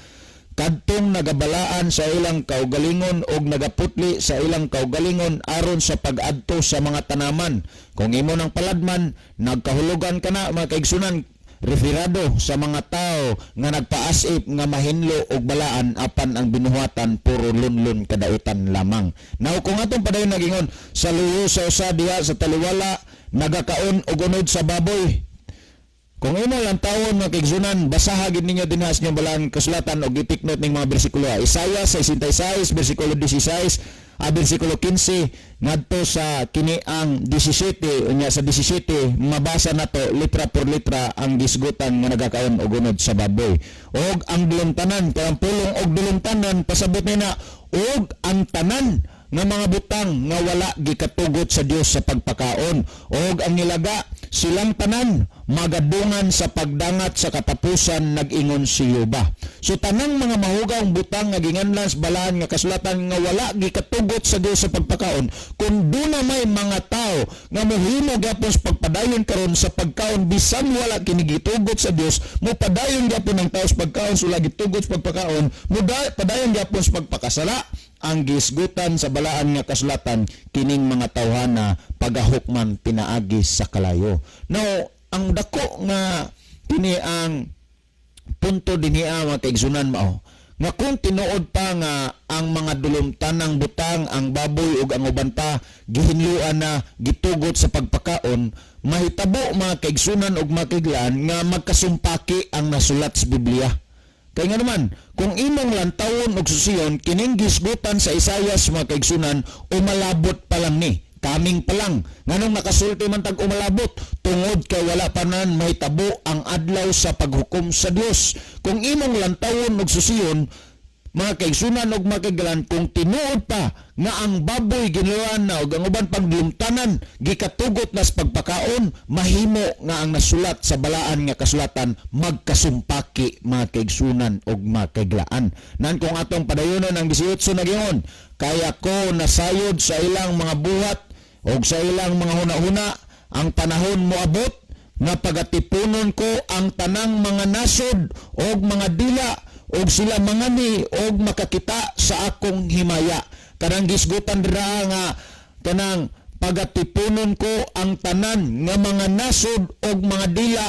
"Kadtong nagabalaan sa ilang kaugalingon og nagaputli sa ilang kaugalingon aron sa pag-adto sa mga tanaman." Kung imo ng paladman, nagkahulugan ka na, mga kaigsunan, referado sa mga tao nga nagpaasip nga mahinlo og balaan, apan ang binuhatan puro lunlun kadautan lamang. Now, kung atong padayon, nagingon, "Sa luyo sa usa diha sa taliwala nagakaon og unod sa baboy." Kung imo lang tawon, mga kaigsunan, basaha gid ninyo dinha sa inyong balaan kasulatan og i-take note ning mga bersikulo. Isaiah 66 bersikulo 16, bersikulo 15 ngadto sa kini ang 17. Unya sa 17 mabasa nato litra por litra ang gisgutan nga nagakaon og unod sa baboy. Og ang dulumtanan, kay ang pulong og dulumtanan pasabot nina og ang tanan nga mga butang nga wala gikatugot sa Dios sa pagpakaon og ang nilaga, silang tanan magadungan sa pagdangat sa katapusan, nag-ingon si Yuba. So tanang mga mahugawng butang nga ginganlan sa balaan nga kasulatan nga wala gikatugot sa Dios sa pagpakaon, kung duna may mga tao nga mohimo gyapon sa pagpadayon karon sa pagkaon bisan wala kini gitugot sa Dios, mopadayon gyapon ang tao sa pagkaon sa wala gitugot sa pagpakaon, padayon gyapon sa pagpakasala, ang gisgutan sa balaan nga kasulatan, kining mga tawhana pagahukman pinaagi sa kalayo. Now, ang dako nga kini ang punto dinhi, mga kaigsunan, mao nga kung tinuod pa nga ang mga dulumtanang butang, ang baboy ug ang uban pa, gihinluan na, gitugot sa pagpakaon, mahitabo, mga kaigsunan ug mga kaiglaan, nga magkasumpaki ang nasulat sa Biblia. Kay nga naman, kung imong lantawon og susiyon, kining gisgutan sa Isayas, mga kaigsunan, umalabot pa lang ni. Kaming pa lang. Nganong nakasulti man tag umalabot? Tungod kay wala pa nan mahitabo ang adlaw sa paghukom sa Dios. Kung imong lantawon og susiyon, mga kaigsunan og mga kaiglan, kung tinuod pa nga ang baboy ginuan na ug ang uban pang dulumtanan gikatugot na sa pagpakaon, mahimo nga ang nasulat sa balaan nga kasulatan magkasumpaki, mga kaigsunan og mga kaiglaan. Nan kung atong padayonon ang 18, nagingon, "Kaya ko nasayod sa ilang mga buhat og sa ilang mga hunahuna. Ang panahon moabot nga pagatipunon ko ang tanang mga nasod og mga dila, og sila mangani og makakita sa akong himaya." Kanang gisgutan dira nga kanang pagatipunon ko ang tanan nga mga nasod og mga dila,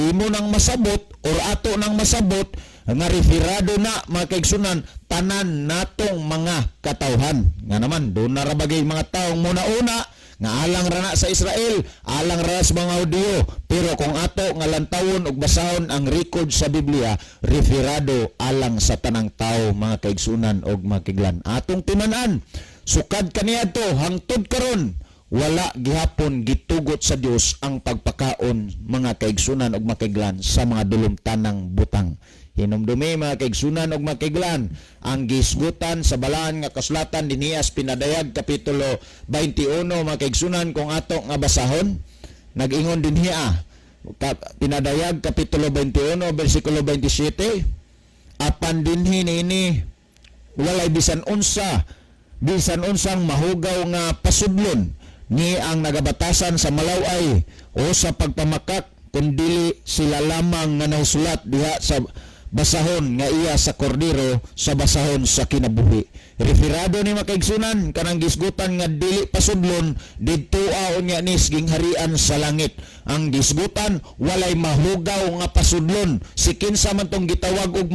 imo nang masabot or ato nang masabot nga referado na, mga kaigsunan, tanan natong mga katawhan. Nga naman doon na ra bagay mga taong muna-una Nga alang ra na sa Israel, alang ra sa mga Hudiyo. Pero kung ato nga lantawon ug basahon ang record sa Biblia, referado alang sa tanang tao, mga kaigsunan og mga kiglan. Atong timan-an, sukad kaniadto hangtod karon, wala gihapon gitugot sa Dios ang pagpakaon, mga kaigsunan ug makiglan, sa mga dulumtanang butang. Hinumdumi, mga kaigsunan ug makiglan, ang gisgutan sa balaan nga kasulatan dinhi sa Pinadayag kapitulo 21, mga kaigsunan, kung ato nga basahon, nag-ingon dinhi Pinadayag kapitulo 21 bersikulo 27, "Apan dinhi niini walay bisan unsa, bisan unsang mahugaw nga pasudlon ni ang nagabatasan sa malaway o sa pagpamakak, kundili sila lamang nga nahisulat diha sa basahon nga iya sa kordero sa basahon sa kinabuhi." Referado ni, makaigsunan, kanang gisgutan nga dili pasudlon didto unya nis gingharian sa langit. Ang gisgutan, walay mahugaw nga pasudlon. Si kinsa man tong gitawag og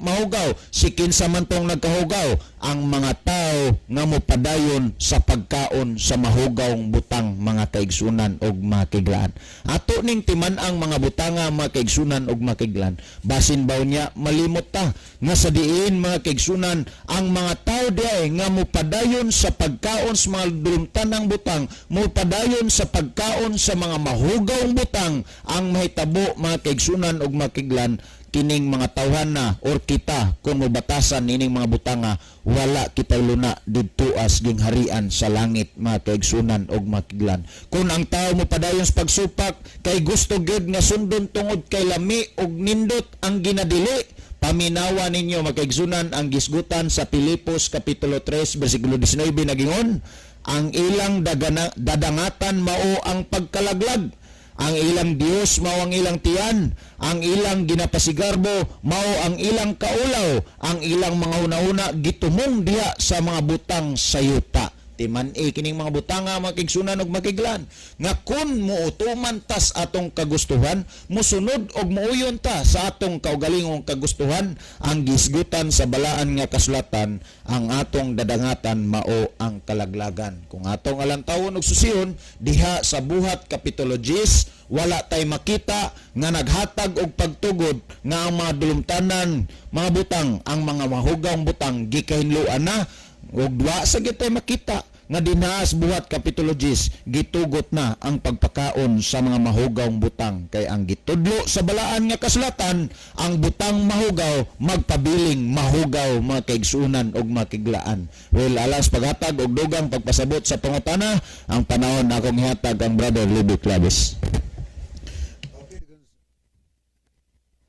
mahugaw, si kinsa man tong nagkahugaw? Ang mga tao nga mopadayon sa pagkaon sa mahugawng butang, mga kaigsunan og mga kiglaan. Ato ning timan ang mga butanga, mga kaigsunan og mga kiglaan. Basin ba niya malimot ta nga sa diin, mga kaigsunan, ang mga tao diay nga mopadayon sa pagkaon sa mga dulumtanang butang, mopadayon sa pagkaon sa mga mahugawng butang, ang mahitabo, mga kaigsunan og mga kiglan, kining mga tawhan na or kita, kung mobatasan nining mga butanga, wala kitay luna didto as gingharian sa langit, mga kaigsunan og mga kiglan. Kung ang tao mo padayon sa pagsupak kay gusto gyud nga sundon tungod kay lami og nindot ang ginadili, paminawa ninyo, mga kaigsunan, ang gisgutan sa Pilipos kapitulo 3 bersikulo 19, nagingon, "Ang ilang dadangatan mao ang pagkalaglag. Ang ilang Dios mao ang ilang tiyan, ang ilang ginapasigarbo mao ang ilang kaulaw, ang ilang mga hunahuna gitumong diha sa mga butang sa yuta." Timan-i kining mga butanga, mga kaigsunan ug makiglan, nga kun muutuman tas atong kagustuhan, musunod og muuyon ta sa atong kaugalingong kagustuhan, ang gisgutan sa balaan nga kasulatan, ang atong dadangatan mao ang kalaglagan. Kung atong alantawon og susihon diha sa Buhat kapitulo 10, wala tay makita nga naghatag og pagtugod nga ang mga dulumtanan mga butang, ang mga mahugawng butang, gikahinloan na, ug wa sa gitay makita nga dinha sa Buhat kapitulo 10 gitugot na ang pagpakaon sa mga mahugawng butang, kay ang gitudlo sa balaan nga kasulatan, ang butang mahugaw magpabiling mahugaw, mga kaigsunan ug mga kiglaan. Well, alas paghatag og dugang pagpasabot sa pangutana, ang panahon akong ihatag ang Brother Libby Claves.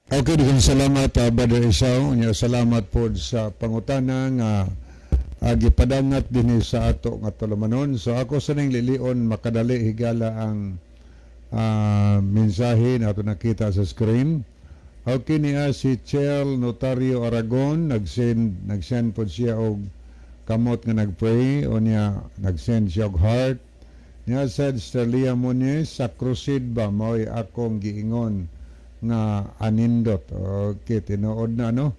Okay, daghang salamat, Brother Esau. Nya salamat po sa pangutana nga gipadangat dinhi sa ato nga tulumanon. So ako sa ning lilion makadali, higala, ang mensahe na ato nakita sa screen. Okay niya si Chel Notario Aragon, nag-send po siya og kamot nga nagpray o niya nag-send siya og heart. Niya said Sterlia Muñiz, sa crusade ba mao'y akong giingon nga anindot. Okay, tinuod na, no?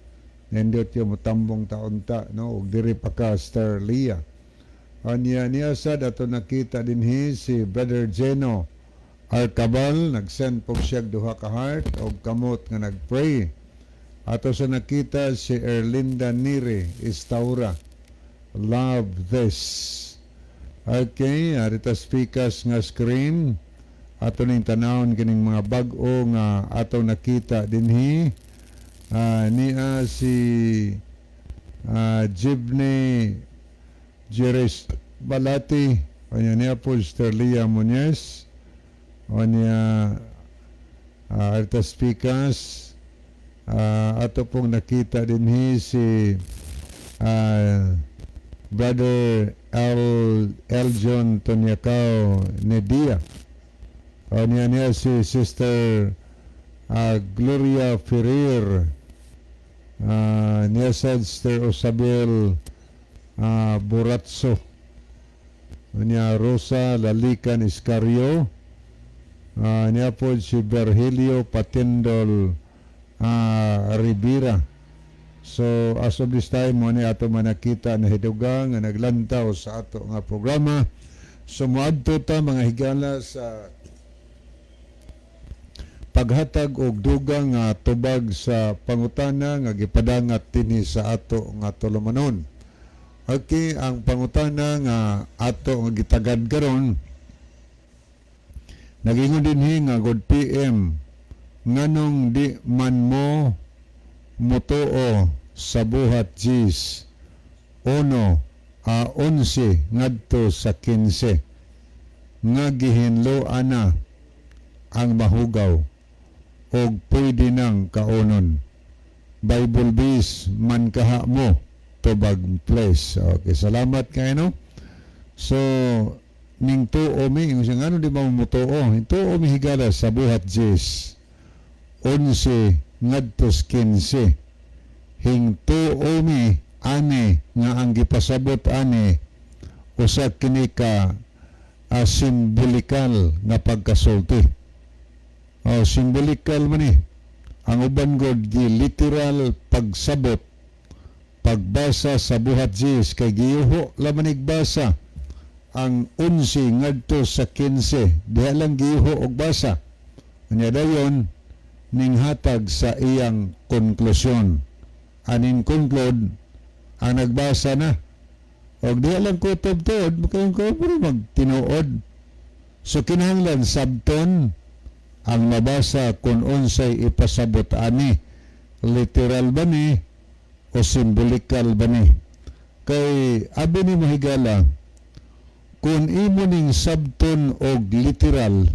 Nindot yung mutambong taon ta, no? Ug diri pa ka, Sterlia. Anya niya sad ato nakita dinhi si Brother Geno Arcabal, nag-send po siya og duha ka heart og kamot nga nagpray. Ato sa nakita si Erlinda Neri Istaura. Love this. Okay, arita speakers nga screen. Ato ning tanawon kining mga bag-o nga ato nakita dinhi. Niya si Jibney Jerez Balati, o niya po Sterlia Muñez, o niya arita speakers, ato pong nakita dinhi si Brother Eljon Tonyacao Nedia. O niya si Sister Gloria Ferrer. Niya sa Sister Osabel Buratso. O niya Rosa Lalican Iscario. Niya po si Berhilio Patindol Rivera. So as of this time mo ni ato manakita na hidugang nga naglantaw sa ato nga programa. So moadto ta, mga higala, sa paghatag og dugang nga tubag sa pangutana nga gipadangat dinhi sa ato nga tulumanon. Okay, ang pangutana nga ato nga gitagad karon, nagingon dinhi nga, "Good PM, nganong di man mo mutuo sa Buhat 10 uno a 11 ngadto sa 15 nga gihinlo ana ang mahugaw og pwede nang kaonon? Bible base man kaha mo, tubag please." Okay, salamat kay, no. So ning tuo mi, ingon siya, ngano di ba mo mutuo? Tuo mi, higala, sa Buhat 10 11 ngadto sa 15. Hingtuo mi ani nga ang gipasabot ani usa kini ka simbolikal nga pagkasulti. Oh, simbolikal man ni. Ang uban god gi literal pagsabot, pagbasa sa Buhat 10, kay giyuho laman basa ang 11 ngadto sa 15. Diha lang giyuho og basa. Unya dayon ning hatag sa iyang konklusyon. Aning conclude ang nagbasa na. Og diha lang kutob tuod, makayon ko pero magtinuod. So kinahanglan sabton ang mabasa kung unsay ipasabot ani. Literal ba ni o symbolical ba ni? Kay abi ni, mahigala, kung imo ning sabton og literal,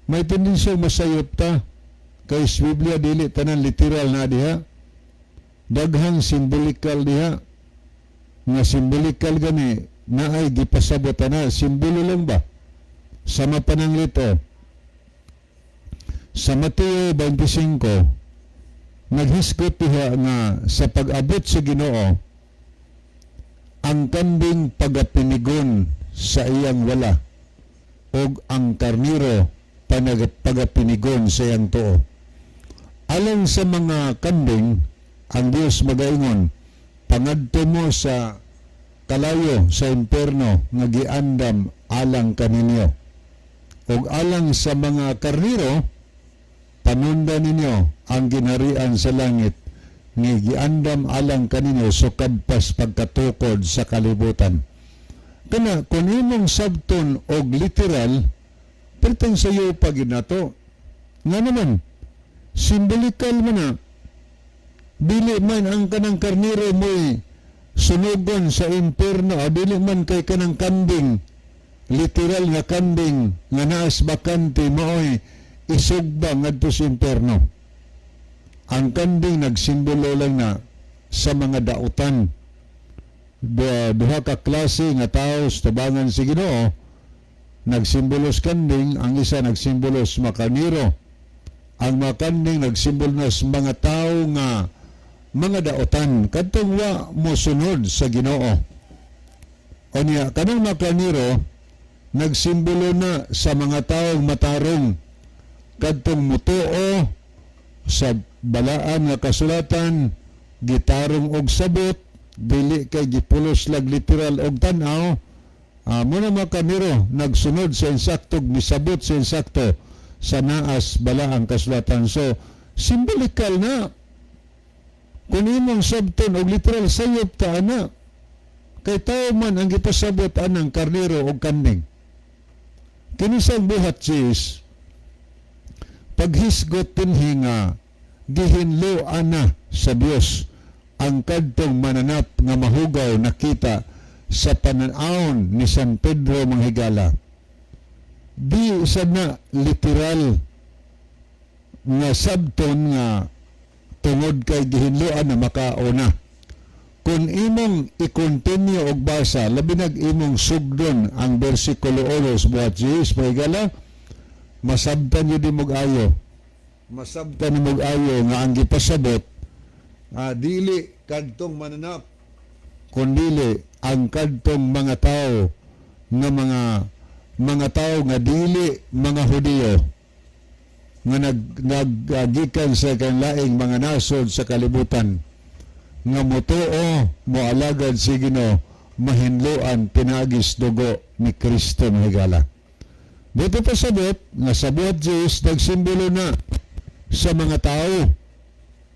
may tendensya masayop ta. Kay sa Biblia dili tanan literal na diha. Daghang symbolical diha. Nga symbolical gani naay gipasabot ana, simbolo lang ba? Sama pananglito. Sa Mateo 25, naghisgot diha nga sa pag-abot sa Ginoo, ang kambing pagapinigon sa iyang wala ug ang karniro pagapinigon sa iyang tuo. Alang sa mga kambing, ang Dios magaingon, "Pangadto mo sa kalayo, sa imperno nga giandam alang kaninyo." Ug alang sa mga karniro, "Panunda ninyo ang ginharian sa langit nga giandam alang kaninyo sukad pas pagkatukod sa kalibutan." Kana kung imong sabton og literal, perteng sayo pa gyud nato. Nga naman, symbolical man na. Dili man ang kanang karniro mo'y sunugon sa impierno, o dili man kay kanang kambing, literal nga kambing nga naas bakante maoy isugba ngadto sa impierno. Ang kambing nagsimbolo lang na sa mga dautan. Duha ka klase nga tao sa tabangan si Ginoo nagsimbolo sa kanding, ang isa nagsimbolo sa makaniro. Ang mga kanding nagsimbolo na sa mga tao nga mga daotan kadtong wa mo sunod sa Ginoo. Unya kanang mga karniro nagsimbolo na sa mga taong matarong, kadtong mutuo sa balaan nga kasulatan, gitarong og sabot, dili kay gipulos lag literal og tan-aw. Muna mga karniro nagsunod sa insakto, misabot sa insakto sa naas balaang kasulatan. So symbolical na. Kung imong sabton og literal, sayop ta ana, kay tao man ang gipasabot anang karniro og kanding. Kini sa Buhat 10, paghisgot dinhi nga gihinlo ana sa Dios ang kadtong mananap nga mahugaw nakita sa pananawon ni San Pedro, manghigala. Di sad na literal nga sabton nga tungod kay gihinloan na makauna. Kung imong i-continue og basa, labi nag imong sugdon ang versikulo 8 sa Buhat 10, mahigala, masabtan yun mog ayo. Masabtan ni mog ayo nga ang gipasabot, dili kadtong mananap, kundili ang kadtong mga tao nga mga tao nga dili mga Hudiyo nga naggikan sa kanlaing mga nasod sa kalibutan nga motuo, moalagad si Ginoo. mahinloan pinaagis dugo ni Kristo, mga higala. Dito pasabot nga sa buhat Diyos nagsimbolo na sa mga tao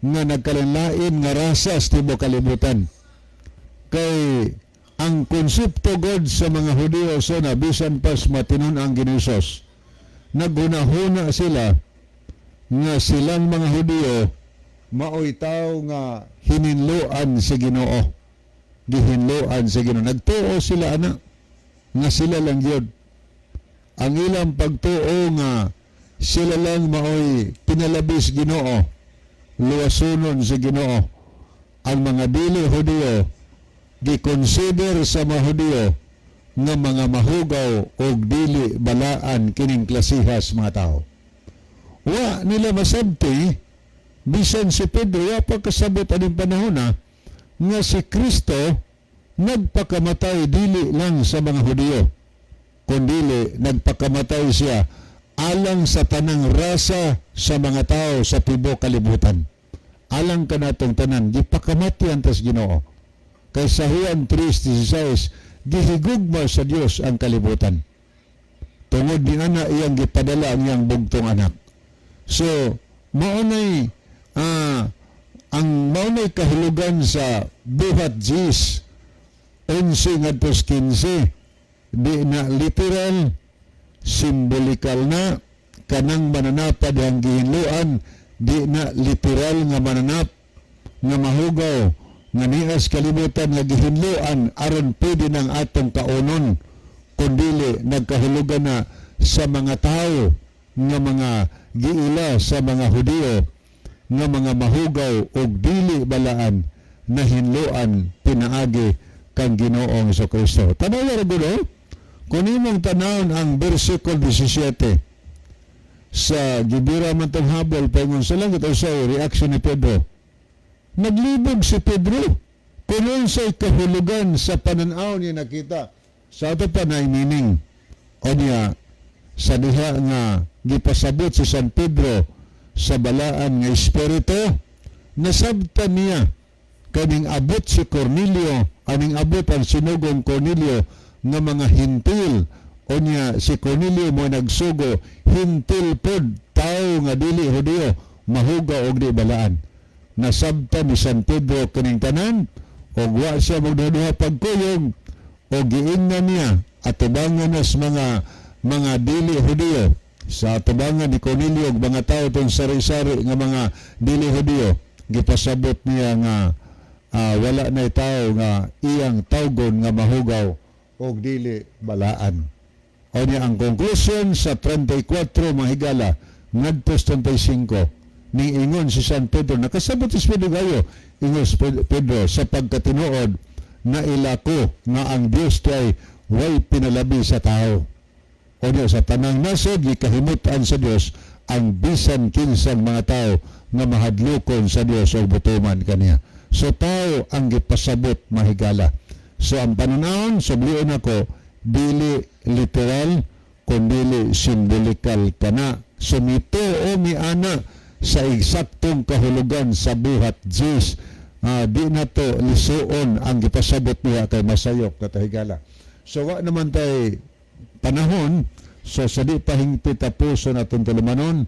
nga nagkalanlain nga rasa sa tibuok kalibutan. Kay ang konsepto God sa mga Hudiyo sa na bisan pas matinon ang Ginoo Hesus, naghunahuna sila nga silang mga Hudiyo maoy tao nga hininloan si Ginoo. Gihinloan si Ginoo. Nagtuo sila ana nga sila lang yun. Ang ilang pagtuo nga sila lang maoy pinalabis Ginoo, luwasunon si Ginoo. Ang mga dili Hudiyo gikonsider sa mga Hudiyo nga mga mahugaw og dili balaan kining klasihas mga tao. Wa nila masabti, bisan si Pedro wa pa kasabot aning panahon na nga si Kristo nagpakamatay dili lang sa mga Hudiyo, kundili nagpakamatay siya alang sa tanang rasa sa mga tao sa tibuok kalibutan. Alang kanatong tanan, gipakamatyan tas Ginoo. Kay sa Juan 3:16, gihigugma sa Dios ang kalibutan. Tungod ni ana iyang gipadala ang iyang bugtong anak. So, maunay ang maunay kahulugan sa buhat Diyes 11 ngadto 15, di na literal, simbolikal na kanang mananapa dihang gihinloan, di na literal nga mananap nga mahugaw nga nias kalibutan nga gihinloan aron pwede ng atong kaunon, kundili nagkahulugan na sa mga tao nga mga giila sa mga Hudiyo nga mga mahugaw og dili balaan na hinloan pinaagi kang Ginoong Kristo. Tanawa ra gud, oh. Kung imong tanawon ang versikulo 17 sa gibira man tong habol paingon sa langit, o sa reaction ni Pedro. Naglibog si Pedro kung unsay kahulugan sa pananaw niya nakita. Sa ato pa na meaning o niya sa diha nga gipasabot si San Pedro sa balaan nga espiritu, nasabtan niya kaning abot si Cornelio, aning abot ang sinugong Cornelio nga mga Hentil. O niya si Cornelio mo nagsugo, Hentil pod, tao nga dili Hudiyo, mahugaw og di balaan. Nasabtan ni San Pedro kining tanan og wa siya magduha pagkuyog o giingnan niya atubangan nas mga dili Hudiyo sa atubangan ni Cornelio ug mga tao tong sari-sari nga mga dili Hudiyo. Gipasabot niya nga wala na tao nga iyang tawgon nga mahugaw og dili balaan. O niya ang conclusion sa 34, mahigala, ngadto sa 35, ning ingon si San Pedro, nakasabot si Pedro gayo, ingon si Pedro, sa pagkatinuod naila ko nga ang Dios kay way pinalabi sa tao. O niya sa tanang nasod gikahimutan sa Dios ang bisan kinsang mga tao nga mahadlokon sa Dios o butuman kaniya. So tao ang gipasabot, mahigala. So ang pananawon sublion ako, dili literal kundili simbolikal kana. Sumito o miana sa eksaktong kahulugan sa buhat Diyes. Di na to lisuon ang gipasabot niya kay masayop katahigala. So wa naman tay panahon, so sa di pa hingpit tapuson atong tulumanon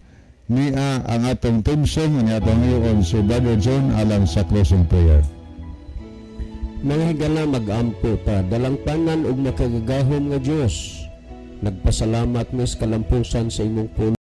niya ang atong theme song ni atong ngayon si Brother John alang sa closing prayer. Mga higala, mag-ampo ta. Dalangpanan ug makagagahom nga Dios, nagpasalamat mi sa kalampusan sa imong pulong.